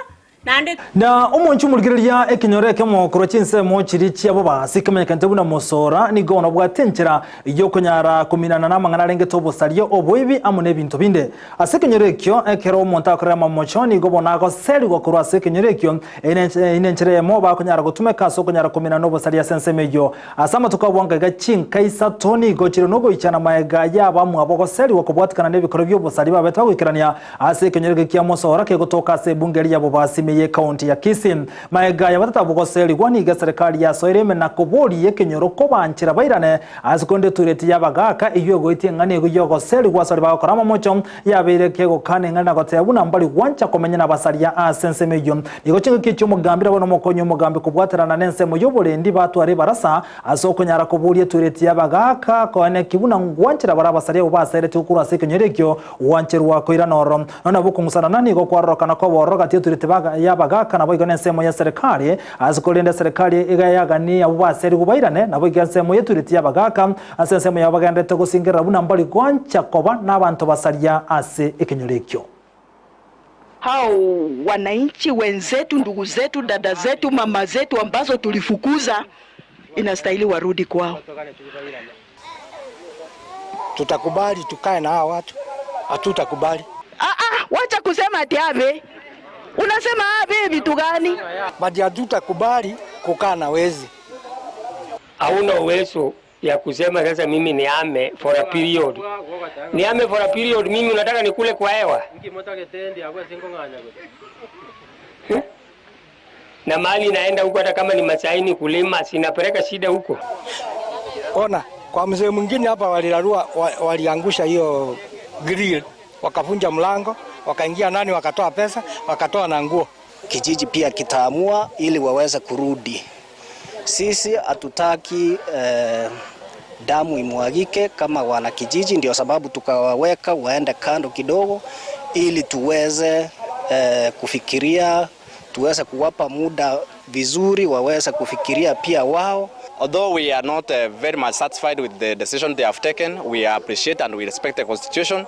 naende. Na omonche omorigereria ekenyoro ekemo korwa chinsemo chiria chi'abobasi kemenyekanete buna Mosora, nigo nobwate enchera y'okonyara kominana namang'ana arengete obosaria, oboibi, amo nebinto binde. Ase ekenyoro ekio, ekero omonto akorera amamocho, nigo bono agoserigwa korwa ase ekenyoro ekio. Eye nenchera eyemo bakonyara gotumeka ase okonyara komina nobosaria ase ensemo eyio. Ase amatuko abwo nkaiga chinka isato nigo chire nogoichana magega y'abamwabo goserigwa kobwatikana nebikoro bi'obosaria babete bagoikerania ase ekenyoro eke kia Mosora kegotoka ase ebunge eria y'Abobasi ime y'ecounty ya Kisii. Magega y'abatata abwo goserigwa nigo eserekari yasoire ime na koboria ekenyoro kobanchera bairane Ase korende etureti y'abagaaka eyio egoetia eng'ana eyio y'ogoserigwa ase baria bagokora amamocho, yabeire kegokana eng'ana na goteba buna mbari gwancha komenya nabasaria ase ensemo eyio. Nigo chingaki echio omogambi nabo nomokonyi omogambi kobwaterana nensemo y'oborendi batware ebarasa ase okonyara koboria etureti y'abagaaka koeneki buna ngwanchera bare abasaria abwo baseretigwe korwa ase ekenyoro ekio gwancherwa koirana ororo. Nonya nabo okong'usanana nigo kwarorokana koba ororo gati y'etureti y'abagaaka naboigo nensemo y'eserekari Ase korende eserekari iga yaganie abwo baserigwe bairane, naboigo ensemo y'etureti y'abagaaka ase ensemo yabo bagenderete gosingerera buna mbari gwancha koba nabanto basaria ase ekenyoro ekio. Hao wananchi wenzetu, ndugu zetu, dada zetu, mama zetu ambazo tulifukuza, inastahili warudi kwao. Tutakubali tukae na hawa watu? Hatutakubali. Ah, ah, wacha kusema ati ave. Unasema ave vitu gani? But hatutakubali kukaa na wezi. Hauna uwezo ya kusema sasa mimi nihame for a period. Nihame for a period, mimi unataka nikule kwa hewa? Eh? Na mali naenda huko hata kama ni masaini kulima, sinapeleka shida huko. Ona, kwa mzee mwingine hapa walirarua, waliangusha hiyo grill, wakavunja mlango, wakaingia ndani, wakatoa pesa, wakatoa na nguo. Kijiji pia kitaamua ili waweze kurudi. Sisi hatutaki damu imwagike kama wanakijiji, ndio sababu tukawaweka waende kando kidogo ili tuweze kufikiria, tuweze kuwapa muda vizuri waweze kufikiria pia wao. Although we are not very much satisfied with the decision they have taken, we appreciate and we respect the constitution.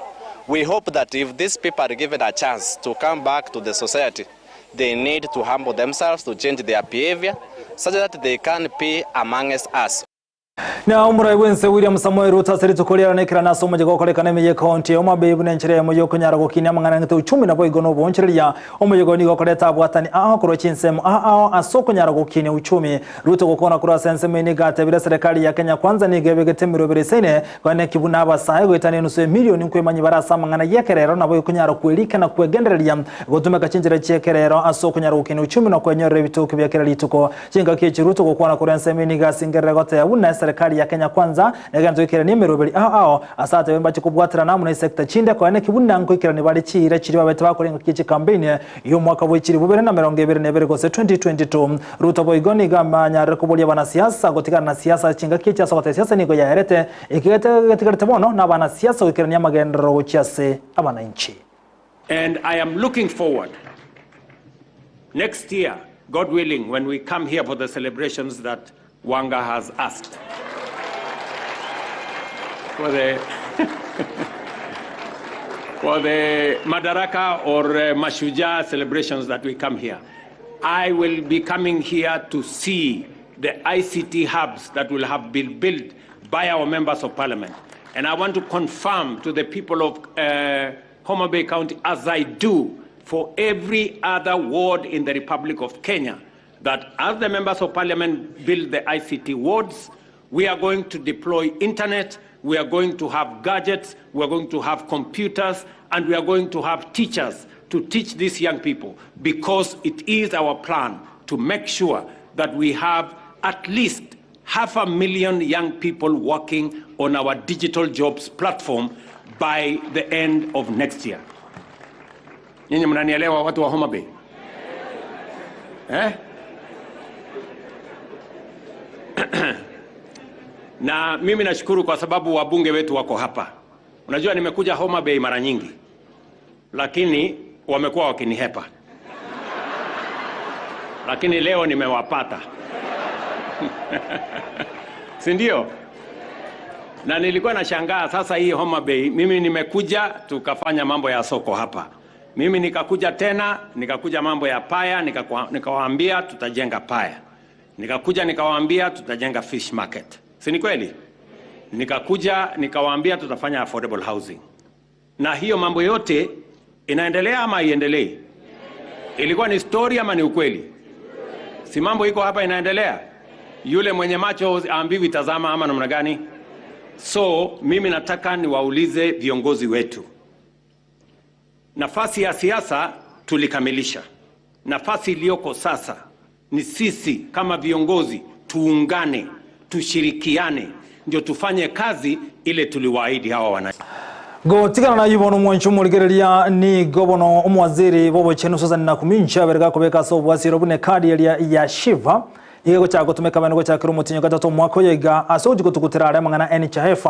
We hope that if these people are given a chance to come back to the society, they need to humble themselves, to change their behavior, such that they can be amongst us. Na omorai bw'ense William Samoei Ruto ase rituko riarana ekerana ase omoyega okorekana ime y'ekaunti ya Homa Bay buna enchera eyemo y'okonyara gokinia amang'ana ang'ete uchumi naboigo na oboonchoreria. Omoyega oyo nigo okoreta abwatani ao korwa chinsemo ao ao ase okonyara gokinia uchumi. Ruto gokwana korwa ase ensemo eye nigo atebire serikali ya Kenya Kwanza nigo ebegete emerobero esaine koeneki buna abasae goetania enusu emilioni nkwemanyia bare ase amang'ana y'ekerero naboigo konyara kwerika na kwegendereria gotumeka chinchera chi'ekerero ase okonyara gokinia uchumi na kwenyorera ebitoki bia kera rituko. Chingaki echi Ruto gokwana korwa ensemo eye nigo asingerere goteba buna eserekari ya Kenya Kwanza negento gaikeranie emeroberi ao ao ase atebe mbache kobwaterana amo ne sector chinde koeneki buna nkoikerani bare chiira chiria babete bakora engaki ye chikampeini y'omwaka bwe chilifu bibere na 22 gose 2022. Ruto boigo nigo amanyarire koboria abanasiasa gotigana na siasa ase chingaki echi ase ogoteba siasa nigo yaerete ekegete getigarete bono nabanasiasa goikerania amagenderero gochia ase abanainchi. And I am looking forward next year, God willing, when we come here for the celebrations that Wanga has asked. For the, for the Madaraka or Mashujaa celebrations that we come here. I will be coming here to see the ICT hubs that will have been built by our members of parliament. And I want to confirm to the people of Homa Bay County, as I do for every other ward in the Republic of Kenya, that as the members of parliament build the ICT wards, we are going to deploy internet, we are going to have gadgets, we are going to have computers, and we are going to have teachers to teach these young people, because it is our plan to make sure that we have at least half a million young people working on our digital jobs platform by the end of next year. Nyinyi mnanielewa watu wa Homa Bay? Eh? Na mimi nashukuru kwa sababu wabunge wetu wako hapa. Unajua nimekuja Homa Bay mara nyingi, lakini wamekuwa wakinihepa. Lakini leo nimewapata. Si ndio? Na nilikuwa nashangaa sasa hii Homa Bay, mimi nimekuja tukafanya mambo ya soko hapa. Mimi nikakuja tena, nikakuja mambo ya paya, nikawaambia tutajenga paya. Nikakuja nikawaambia tutajenga fish market. Si ni kweli? Nikakuja nikawaambia tutafanya affordable housing. Na hiyo mambo yote inaendelea ama haiendelei? Ilikuwa ni story ama ni ukweli? Si mambo iko hapa inaendelea? Yule mwenye macho aambiwi tazama ama namna gani? So mimi nataka niwaulize viongozi wetu. Nafasi ya siasa tulikamilisha. Nafasi iliyoko sasa ni sisi kama viongozi tuungane, tushirikiane, ndio tufanye kazi ile tuliwaahidi hawa wananchi. Gotigana na yubono mwanchu murigereria ni gobono omwaziri bobo chenu Susan Nakhumicha berga kubeka so bwasiro bune kadi ya Shiva igego cha gutumika bano cha kiro mutinyo gatatu mwaka yoiga asoji gutukutira aria mang'ana NHIF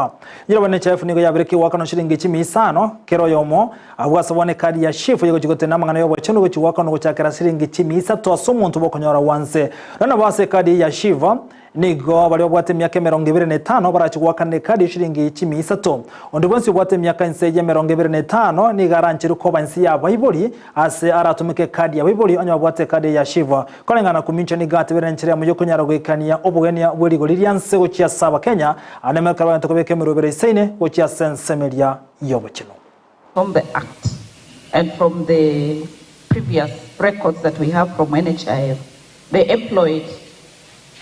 nyira bane NHIF nigo yabireki wakano shilingi 15 kero yomo abwasa bone kadi ya Shifa yego chigotena mang'ana yobo chenu gochi wakano gochakera shilingi 13 aso omuntu bokonyora wanse rana base kadi ya Shiva nigo bari babwate emyaka 25 barachigwakana kadi shilingi 13 ondi bwensi obwate emyaka inse ya 25 nigo aranchire koba inse ya baibori ase aratumike kadi ya baibori onye babwate kadi ya Shiva koreng'ana kumincha nigo atebere enchera yamo yokonyara goikania obogenia bwa rigori ria nse gochia saba Kenya anemekara bagento kobeka emerobero isaine gochia ase ensemeria y'obokino. From the act and from the previous records that we have from NHIF, the employed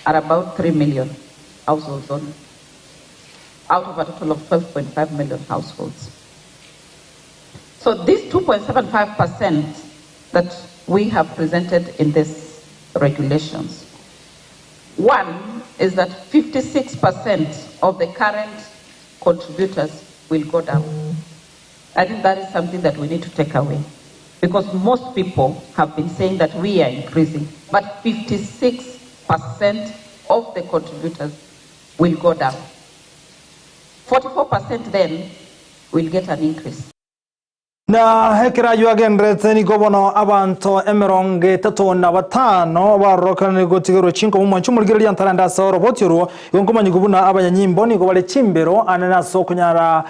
are about 3 million households only, out of a total of 12.5 million households. So this 2.75% that we have presented in these regulations, one is that 56% of the current contributors will go down. I think that is something that we need to take away, because most people have been saying that we are increasing, but 56% of the contributors will go down. 44% then will get an increase. Na ekero ayio agendererete nigo bono abanto emerongo etato na batano barorokanire gotigerwa chinkomo mwanche omorigereria ntarende ase oroboti orwo. Igo nkomanyigwa buna abanyanyimbo nigo bare chimbero anene ase okonyara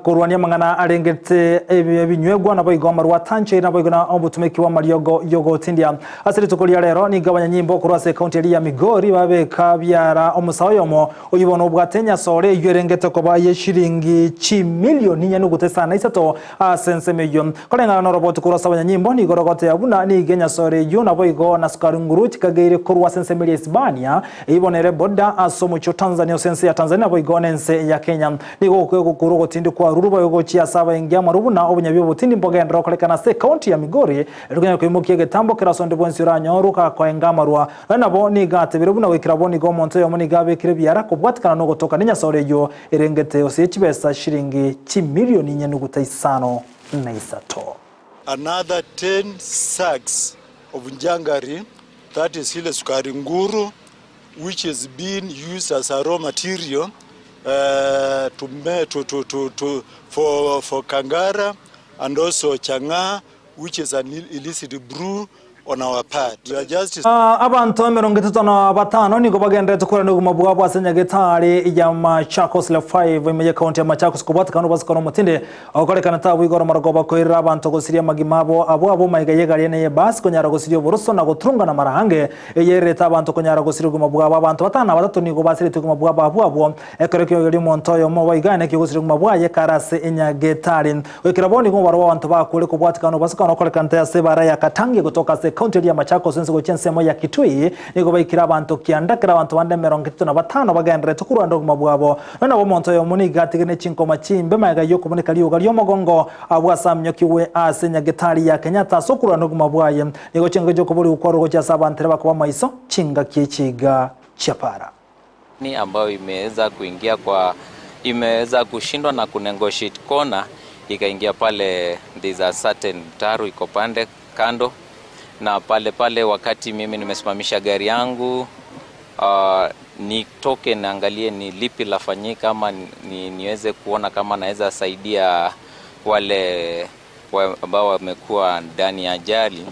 korwania amang'ana arengete ebinywegwa naboigo amarwa atancheire naboigo na obotumeki bw'amariogo y'ogotindia. Ase rituko ria rero nigo abanyanyimbo korwa ase ekaunti eria ya Migori babeka biara omosae oyomo Oyio bono obwate enyasore eyio erengete koba ye chiringi chimilioni nyanuguta isano na isato ase ensemo eyio. Koreng'ana noroboti korwa ase abanyanyimbo nigo rogoteeba buna nigo enyasore eyio naboigo na sukari nguru chikageire korwa ase ensemo eria Isibania, eyio bono ere boda ase omochie o Tanzania ase ense ya Tanzania naboigo nense ya Kenya. Nigo gokorwa ogotindi kwa ruru boigo gochia ase abaengi amaru buna obonyabi obotindi mbogenderere gokorekana ase ekaunti ya Migori erio konyara koimokia egetambo kera ase onde bwensi oranyorwe gakoenga amarwa. Nonya nabo nigo atebire buna goikera abwo nigo omonto oyomo nigo abekire ebiara kobwatikana nogotoka nenyasore eyio erengete gose ye chibesa shilingi chimilioni inye nuguta isano na isato. Another ten sacks of jangari, that is ile sukari nguru which is being used as a raw material to to to to to for for kangara and also chang'aa which is an illicit brew on our part. We are just. Abanto emerongo etato na batano nigo bagendererete korenda obogima bwabo ase nyagetari ya Machakos Level 5 ime y'ekaunti ya Machakos kobwatekana obosiko na omotende ogokorekana tabu igoro marogoba koirera abanto gosiria amagima abo abwo abwo maiga y'egari ene y'ebasi konyara gosiria oboroso na goturungana mara ange eyererete abanto konyara gosiria obogima bwabo abanto batano na batato nigo basireti obogima bwabo abwo abwo ekero ekiogeri omonto oyomo boigo ane gosiria obogima bwaye kare ase enyagetari Goikera bono nigo omobaro bw'abanto bakure kobwatikana nobosiko na okorekana nte ase ebara ya Katangi gotoka ase ekaunti eria ya Machakos ense gochia ensemo ya Kitui nigo baikire abanto kianda kera abanto bande emerongo etato na batano bagendererete korwanda obogima bwabo. Nonya nabo omonto oyomo nigo atigire ne chinkoma chimbe magega y'okobuneka rioga ri'omogongo abwo ase aminyokigwe ase nyagetari ya Kenyatta ase okorwanda obogima bwaye. Nigo chingaki chi'okoborigwa kwarure gochia ase abanto ere bakoba amaiso chingaki echiga chia para. Ambayo imeweza kuingia kwa imeweza kushindwa na kunegotiate kona ikaingia pale, there's a certain mtaro iko pande kando na pale pale, wakati mimi nimesimamisha gari yangu nitoke naangalie ni lipi lafanyika ama ni, niweze kuona kama naweza saidia wale ambao wamekuwa ndani ya ajali.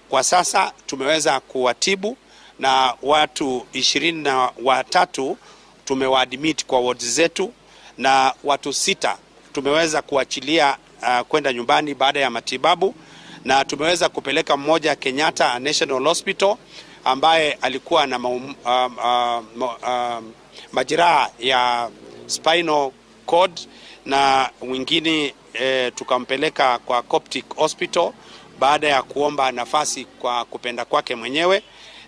Kwa sasa tumeweza kuwatibu na watu 23 tumewaadmit kwa wards zetu na watu sita tumeweza kuachilia kwenda nyumbani baada ya matibabu, na tumeweza kupeleka mmoja Kenyatta National Hospital ambaye alikuwa na majeraha ya spinal cord na mwingine tukampeleka kwa Coptic Hospital baada ya kuomba nafasi kwa kupenda kwake mwenyewe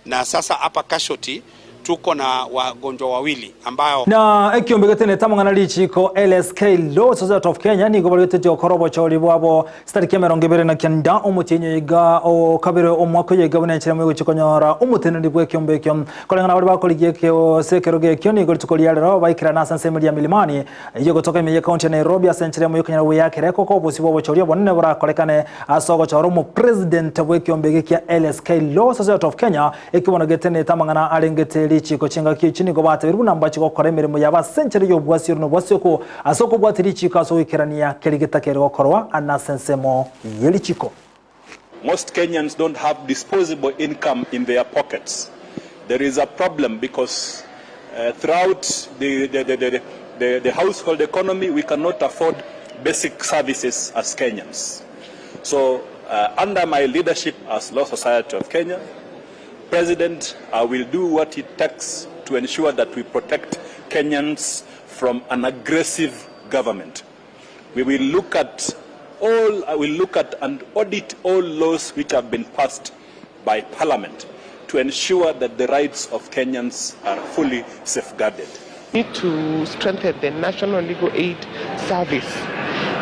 na sasa hapa casualty tuko na wagonjwa wawili ambao Na ekiombe getenete amang'ana richiko LSK Law Society of Kenya nigo barigetetie gokora obochori bwabo chitariki emerongo ebere na kenda omotienyi oiga o kabere omwaka oyo iga buna enchera mogochia konyora omoteneneri bwa ekiombe ekio koreng'ana baria bakorigia ekio ase ekerogo ekio nigo rituko ria rero baikera ase ensemo eria Milimani eyio gotoka ime ye county ya Nairobi ase enchera emo yokonyara goyakera ekoko obosio bwa obochori obonene borakorekane ase ogochora omopresident bwa ekiombe eke kia LSK Law Society of Kenya Eki bono getenete amang'ana arengete richiiko chingaki echi nigo batebirie buna mbache gokora emeremo yabo ase enchera y'obwasiori na obwasioku, ase okobwatia richiiko ase ogoikerania keria getakeire gokorwa ase ensemo ye richiiko. Most Kenyans don't have disposable income in their pockets. There is a problem because throughout the, the, the, the, the, the household economy, we cannot afford basic services as Kenyans. So, under my leadership as Law Society of Kenya, President, I will do what it takes to ensure that we protect Kenyans from an aggressive government. We will look at all, I will look at and audit all laws which have been passed by Parliament to ensure that the rights of Kenyans are fully safeguarded. We need to strengthen the National Legal Aid Service,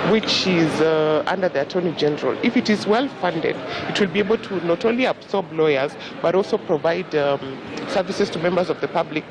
which is under the Attorney General. If it is well funded, it will be able to not only absorb lawyers, but also provide services to members of the public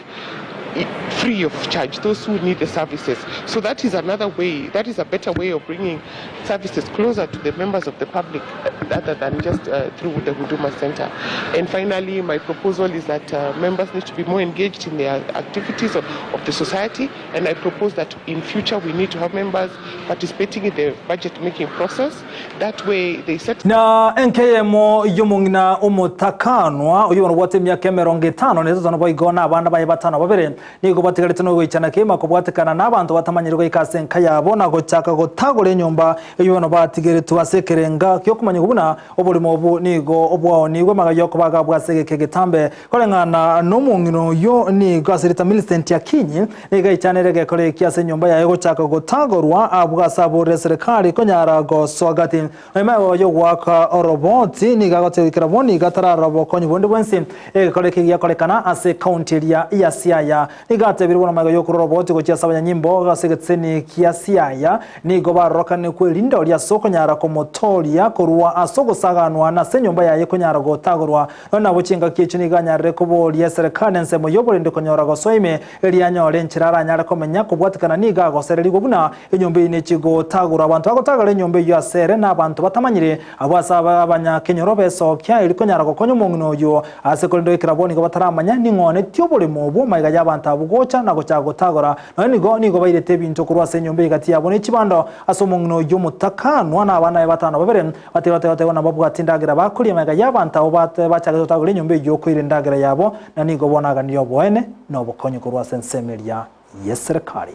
free of charge, those who need the services. So that is another way, that is a better way of bringing services closer to the members of the public other than just through the Huduma Center. And finally, my proposal is that members need to be more engaged in their activities of, of the society. And I propose that in future we need to have members participating in the budget making process. That way they set Na enkeyemo y'omong'ina omotakanwa, oyio bono obwate emiaka emerongo etano na etato naboigo na abana baye batano babere, nigo batigarete nogoichana kegima kobwatekana nabanto batamanyiri goika ase enka yabo na gochaka gotagora enyomba eyio bono batigeretwe ase ekerenga gi'okomanyigwa buna oborimo obo nigo bwaonigwe magega y'okobaga bwa ase egeka egetambe. Koreng'ana nomong'ina oyio nigo ase erieta Millicent Akinyi nigo aichanire egekora eki ase enyomba yaye gochaka gotagorwa abwo ase aborire eserekari konyara gosoa gati. Nyuma y'ogoaka oroboti nigo agotebiwa kera bono nigo atararora obokonyi bonde bwensi. Egekora eke giakorekana ase ekaunti eria ya Siaya. Nigo atebire buna magega y'okorora oboti gochia ase abanyanyimbo ase egeteseni kia Siaya nigo barorokane kwerinda oria ase okonyara komotooria korwa ase ogosaganwa na ase enyomba yaye konyara gotagorwa. Nonya nabo chingaki echio nigo anyarire koboria eserekari ensemo y'oborende konyora gosoa ime erio anyore enchera aranyare komenya kobwatekana nigo agosererigwa buna Enyomba eyio nechie gotagorwa. Abanto bagotagora enyomba eyio ase ere nabanto batamanyire, abwo ase abanyakenyoro besokia, erio konyara gokonya omong'ina oyio. Ase korende goikera abwo nigo bataramanya ning'o onetie oboremo obwo magega y'abanto abwo gocha na gochaka gotagora. Nonya nigo nigo bairete ebinto korwa ase enyomba eye gati yabo ne chibando ase omong'ina oyio omotakanwa na abana baye batano babere. Bateba bateba na babwate endagera bakoria magega y'abanto abwo bachagete gotagora enyomba eyio koira endagera yabo, na nigo bono aganirie oboene na obokonyi korwa ase ensemo eria y'eserekari.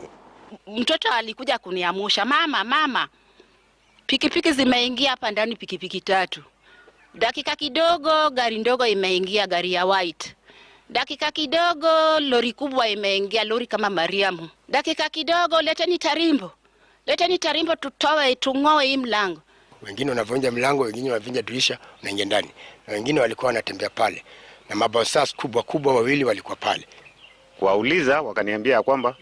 Mtoto alikuja kuniamusha, mama, mama, pikipiki zimeingia hapa ndani, pikipiki tatu. Dakika kidogo gari ndogo imeingia, gari ya white. Dakika kidogo lori kubwa imeingia, lori kama Mariamu. Dakika kidogo, leteni tarimbo, leteni tarimbo, tutoe tung'oe hii mlango. Wengine wanavunja mlango, wengine wanavunja dirisha, wanaingia ndani, na wengine walikuwa wanatembea pale, na mabosas kubwa kubwa wawili walikuwa pale. Kuwauliza wakaniambia kwamba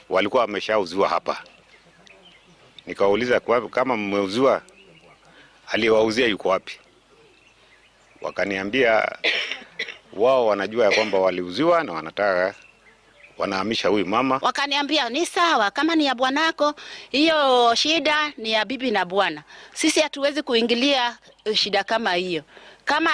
walikuwa wameshauziwa hapa. Nikawauliza kwa, kama mmeuziwa, aliyewauzia yuko wapi? Wakaniambia wao wanajua ya kwamba waliuziwa na wanataka wanahamisha huyu mama. Wakaniambia ni sawa, kama ni ya bwanako hiyo shida ni ya bibi na bwana, sisi hatuwezi kuingilia shida kama hiyo. Kama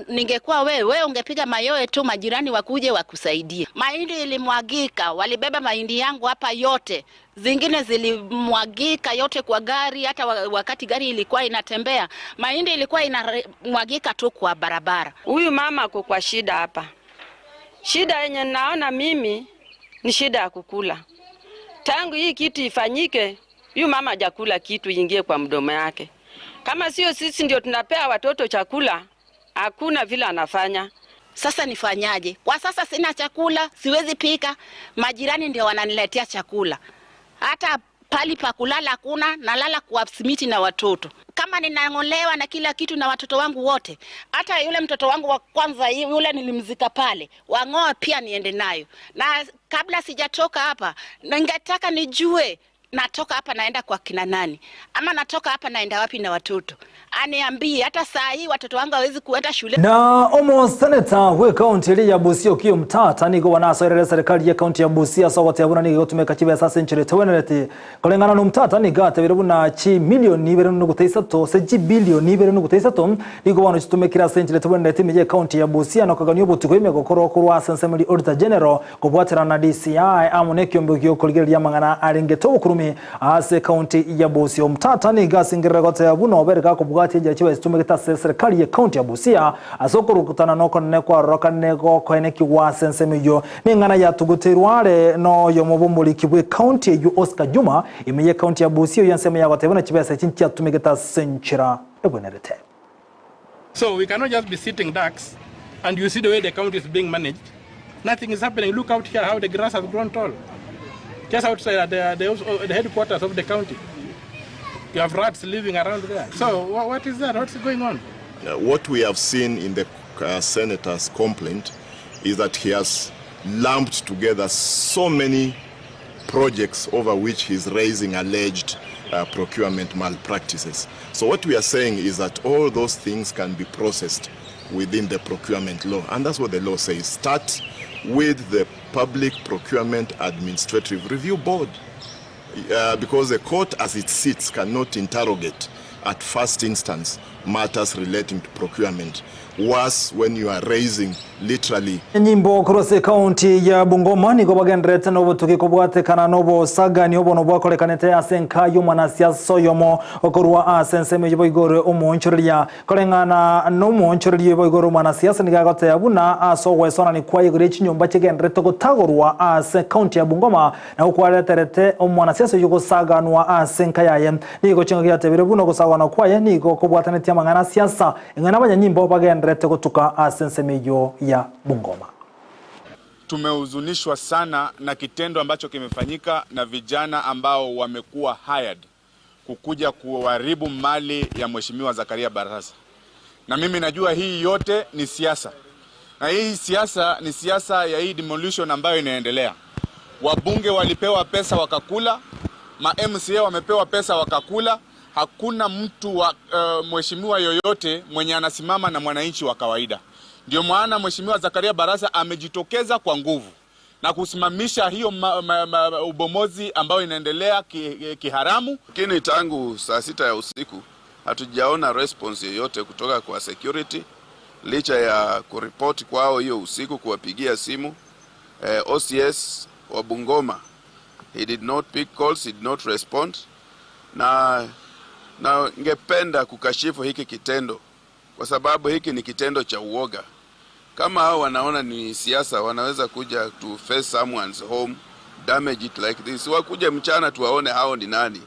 ningekuwa wewe, wewe ungepiga mayowe tu, majirani wakuje wakusaidie. Mahindi ilimwagika, walibeba mahindi yangu hapa yote, zingine zilimwagika yote kwa gari. Hata wakati gari ilikuwa inatembea, mahindi ilikuwa inamwagika tu kwa barabara. Huyu mama ako kwa shida hapa. Shida yenye naona mimi ni shida ya kukula. Tangu hii kitu ifanyike, huyu mama hajakula kitu ingie kwa mdomo yake. Kama sio sisi ndio tunapea watoto chakula, hakuna vile anafanya. Sasa nifanyaje? Kwa sasa sina chakula, siwezi pika. Majirani ndio wananiletea chakula. Hata pali pa kulala hakuna, nalala kwa simiti na watoto. Kama ninang'olewa na kila kitu na watoto wangu wote, hata yule mtoto wangu wa kwanza yule nilimzika pale, wang'oe pia niende nayo. Na kabla sijatoka hapa, ningetaka nijue natoka hapa naenda kwa kina nani, ama natoka hapa naenda wapi na watoto, aniambie. Hata saa hii watoto wangu hawezi kuenda shule. Na omo seneta bwe kaunti eri ya Busia Okiya Omtata nigo banasoerere serikali ye kaunti ya Busia ase ogoteba buna nigo egotumeka chibesa ase enchera etawenereti. Koreng'ana na Omtata nigo atebire buna chimilioni ibere nuguta isato ase chibilioni ibere nuguta isato nigo bono chitumekire ase enchera etawenereti ime ye kaunti ya Busia na okogania obotuko ime gokorwa korwa ase ensemo eri Auditor General kobwaterana na DCI amo nekiombe giokorigereria amang'ana arengete obokurumi Ase ekaunti ya Busia, Omtata nigo asingerere goteba buna obere gakobwatia enchera chibesa chitumegete ase eserekari y'ekaunti ya Busia ase okorokotana nokonene kwarorokane gokoenekigwa ase ensemo eyio. Neng'ana yatuguteirwe are noyomo bw'omoriki bw'ekaunti eyio Oscar Juma ime y'ekaunti ya Busia oyio ensemo yagoteba buna chibesa echi nchiatumegete ase enchera ebwenerete. So we cannot just be sitting ducks and you see the way the county is being managed. Nothing is happening. Look out here how the grass has grown tall. Just outside at the, the, the headquarters of the county. You have rats living around there. So what is that? What's going on? What we have seen in the senator's complaint is that he has lumped together so many projects over which he's raising alleged procurement malpractices. So what we are saying is that all those things can be processed within the procurement law. And that's what the law says. Start with the Public Procurement Administrative Review Board because the court as it sits cannot interrogate at first instance matters relating to procurement, worse when you are raising literally Enyimbo korwa ase ekaunti ya Bungoma nigo bagendererete nobotuki kobwatekana nobosagani obono bwakorekanete ase enka y'omwanasiasa oyomo korwa ase ensemo eyio boigo omoonchoreria Koreng'ana nomoonchoreria oyo boigo ore omwanasiasa nigo agoteba buna ase ogwesonani kwaye igoro yechinyomba chigendererete gotagorwa ase ekaunti ya Bungoma nabo kwareterete omwanasiasa oyio gosaganwa ase enka yaye. Nigo chingaki yatebire buna ogosaganwa kwaye nigo kobwatanetie amang'ana a siasa ing'ana abanyanyimbo bagendererete gotuka ase ensemo eyio ya Bungoma. Tumehuzunishwa sana na kitendo ambacho kimefanyika na vijana ambao wamekuwa hired kukuja kuharibu mali ya Mheshimiwa Zakaria Barasa. Na mimi najua hii yote ni siasa, na hii siasa ni siasa ya hii demolition ambayo inaendelea. Wabunge walipewa pesa wakakula, ma MCA wamepewa pesa wakakula. Hakuna mtu wa mheshimiwa yoyote mwenye anasimama na mwananchi wa kawaida. Ndio maana Mheshimiwa Zakaria Barasa amejitokeza kwa nguvu na kusimamisha hiyo ubomozi ambayo inaendelea kiharamu. Lakini tangu saa 6 ya usiku hatujaona response yoyote kutoka kwa security, licha ya kuripoti kwao hiyo usiku, kuwapigia simu. OCS wa Bungoma, he did not pick calls, he did not respond. Na ngependa kukashifu hiki kitendo kwa sababu hiki ni kitendo cha uoga. Kama hao wanaona ni siasa, wanaweza kuja to face someone's home, damage it like this. Wakuje mchana tuwaone hao ni nani.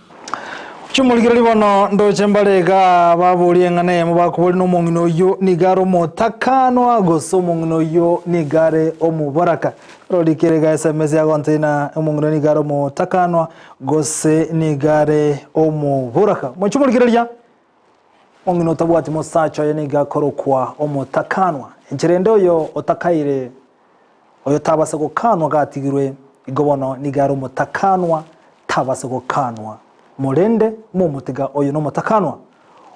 Chimurikireri bono ndoche mbarega baborie eng'ana eyemo bakobori na omong'ina oyio nigo are omotakanwa gose omong'ina oyio nigo are omoboraka. Rorikere iga SMS yagontebia ng'a omong'ina oyio nigo are omotakanwa gose nigo are omoboraka. Mochimorigereria omong'ina otabwati mosacha oye nigo akorokwa omotakanwa. Enchera ende oyo otakaire oyo tabasa gokanwa gatigirwe, igo bono nigo are omotakanwa tabasa gokanwa. Morende momotega oyo nomotakanwa.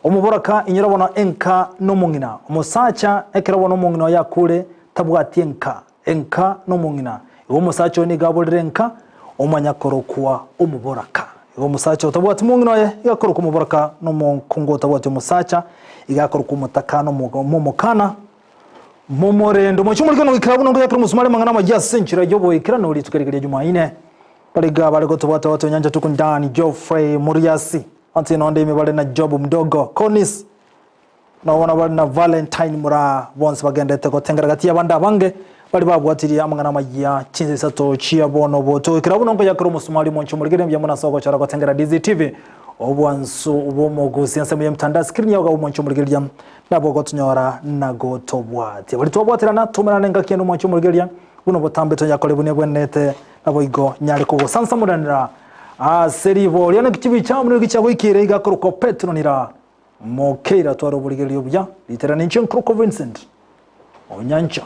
Omoboraka inyora bono enka nomong'ina. Omosacha ekero bono omong'ina oye akure tabwati enka, enka nomong'ina. Igo omosacha oyo nigo aborire enka, omanya korokwa omoboraka. Igo omosacha otabwati mong'ina oye iga akorokwa omoboraka, na omokungu otabwati omosacha iga akorokwa omotakana momokana momorendo. Omochie omorikano goikera buna ngoyakera omosumari amang'ana amayia ase enchera y'oboikeranu rituko riria Jumaine. Bariga bare gotobwata gotonya nyancha tuku ndani Geoffrey Muriasi onsi nonde ime bare na Job Mdogo Conis nobona bare na Valentine Muraa bonsi bagendete gotengera gati y'abande abange bari babwatirie amang'ana amayia chinsa isato chia bono oboto goikera buna nkoyakera omosumari omonche omorigere mbuya mono ase ogochora gotengera DZTV obwansu bw'omogusi ensemo ya mtandao screen yao iga omonche omorigereria nabo ogotonyora na gotobwatia bari twabwaterana toumerane engaki ende omonche omorigereria buna obotambe tonyakore buna ebwenerete Naboigo nyare kogosansamoranera ase riborio naki chibicha amo nigo chiagoikeire iga korokwa Petero nira mokeira tware oborigereria obuya ritera ninche nkorokwa Vincent Onyancha.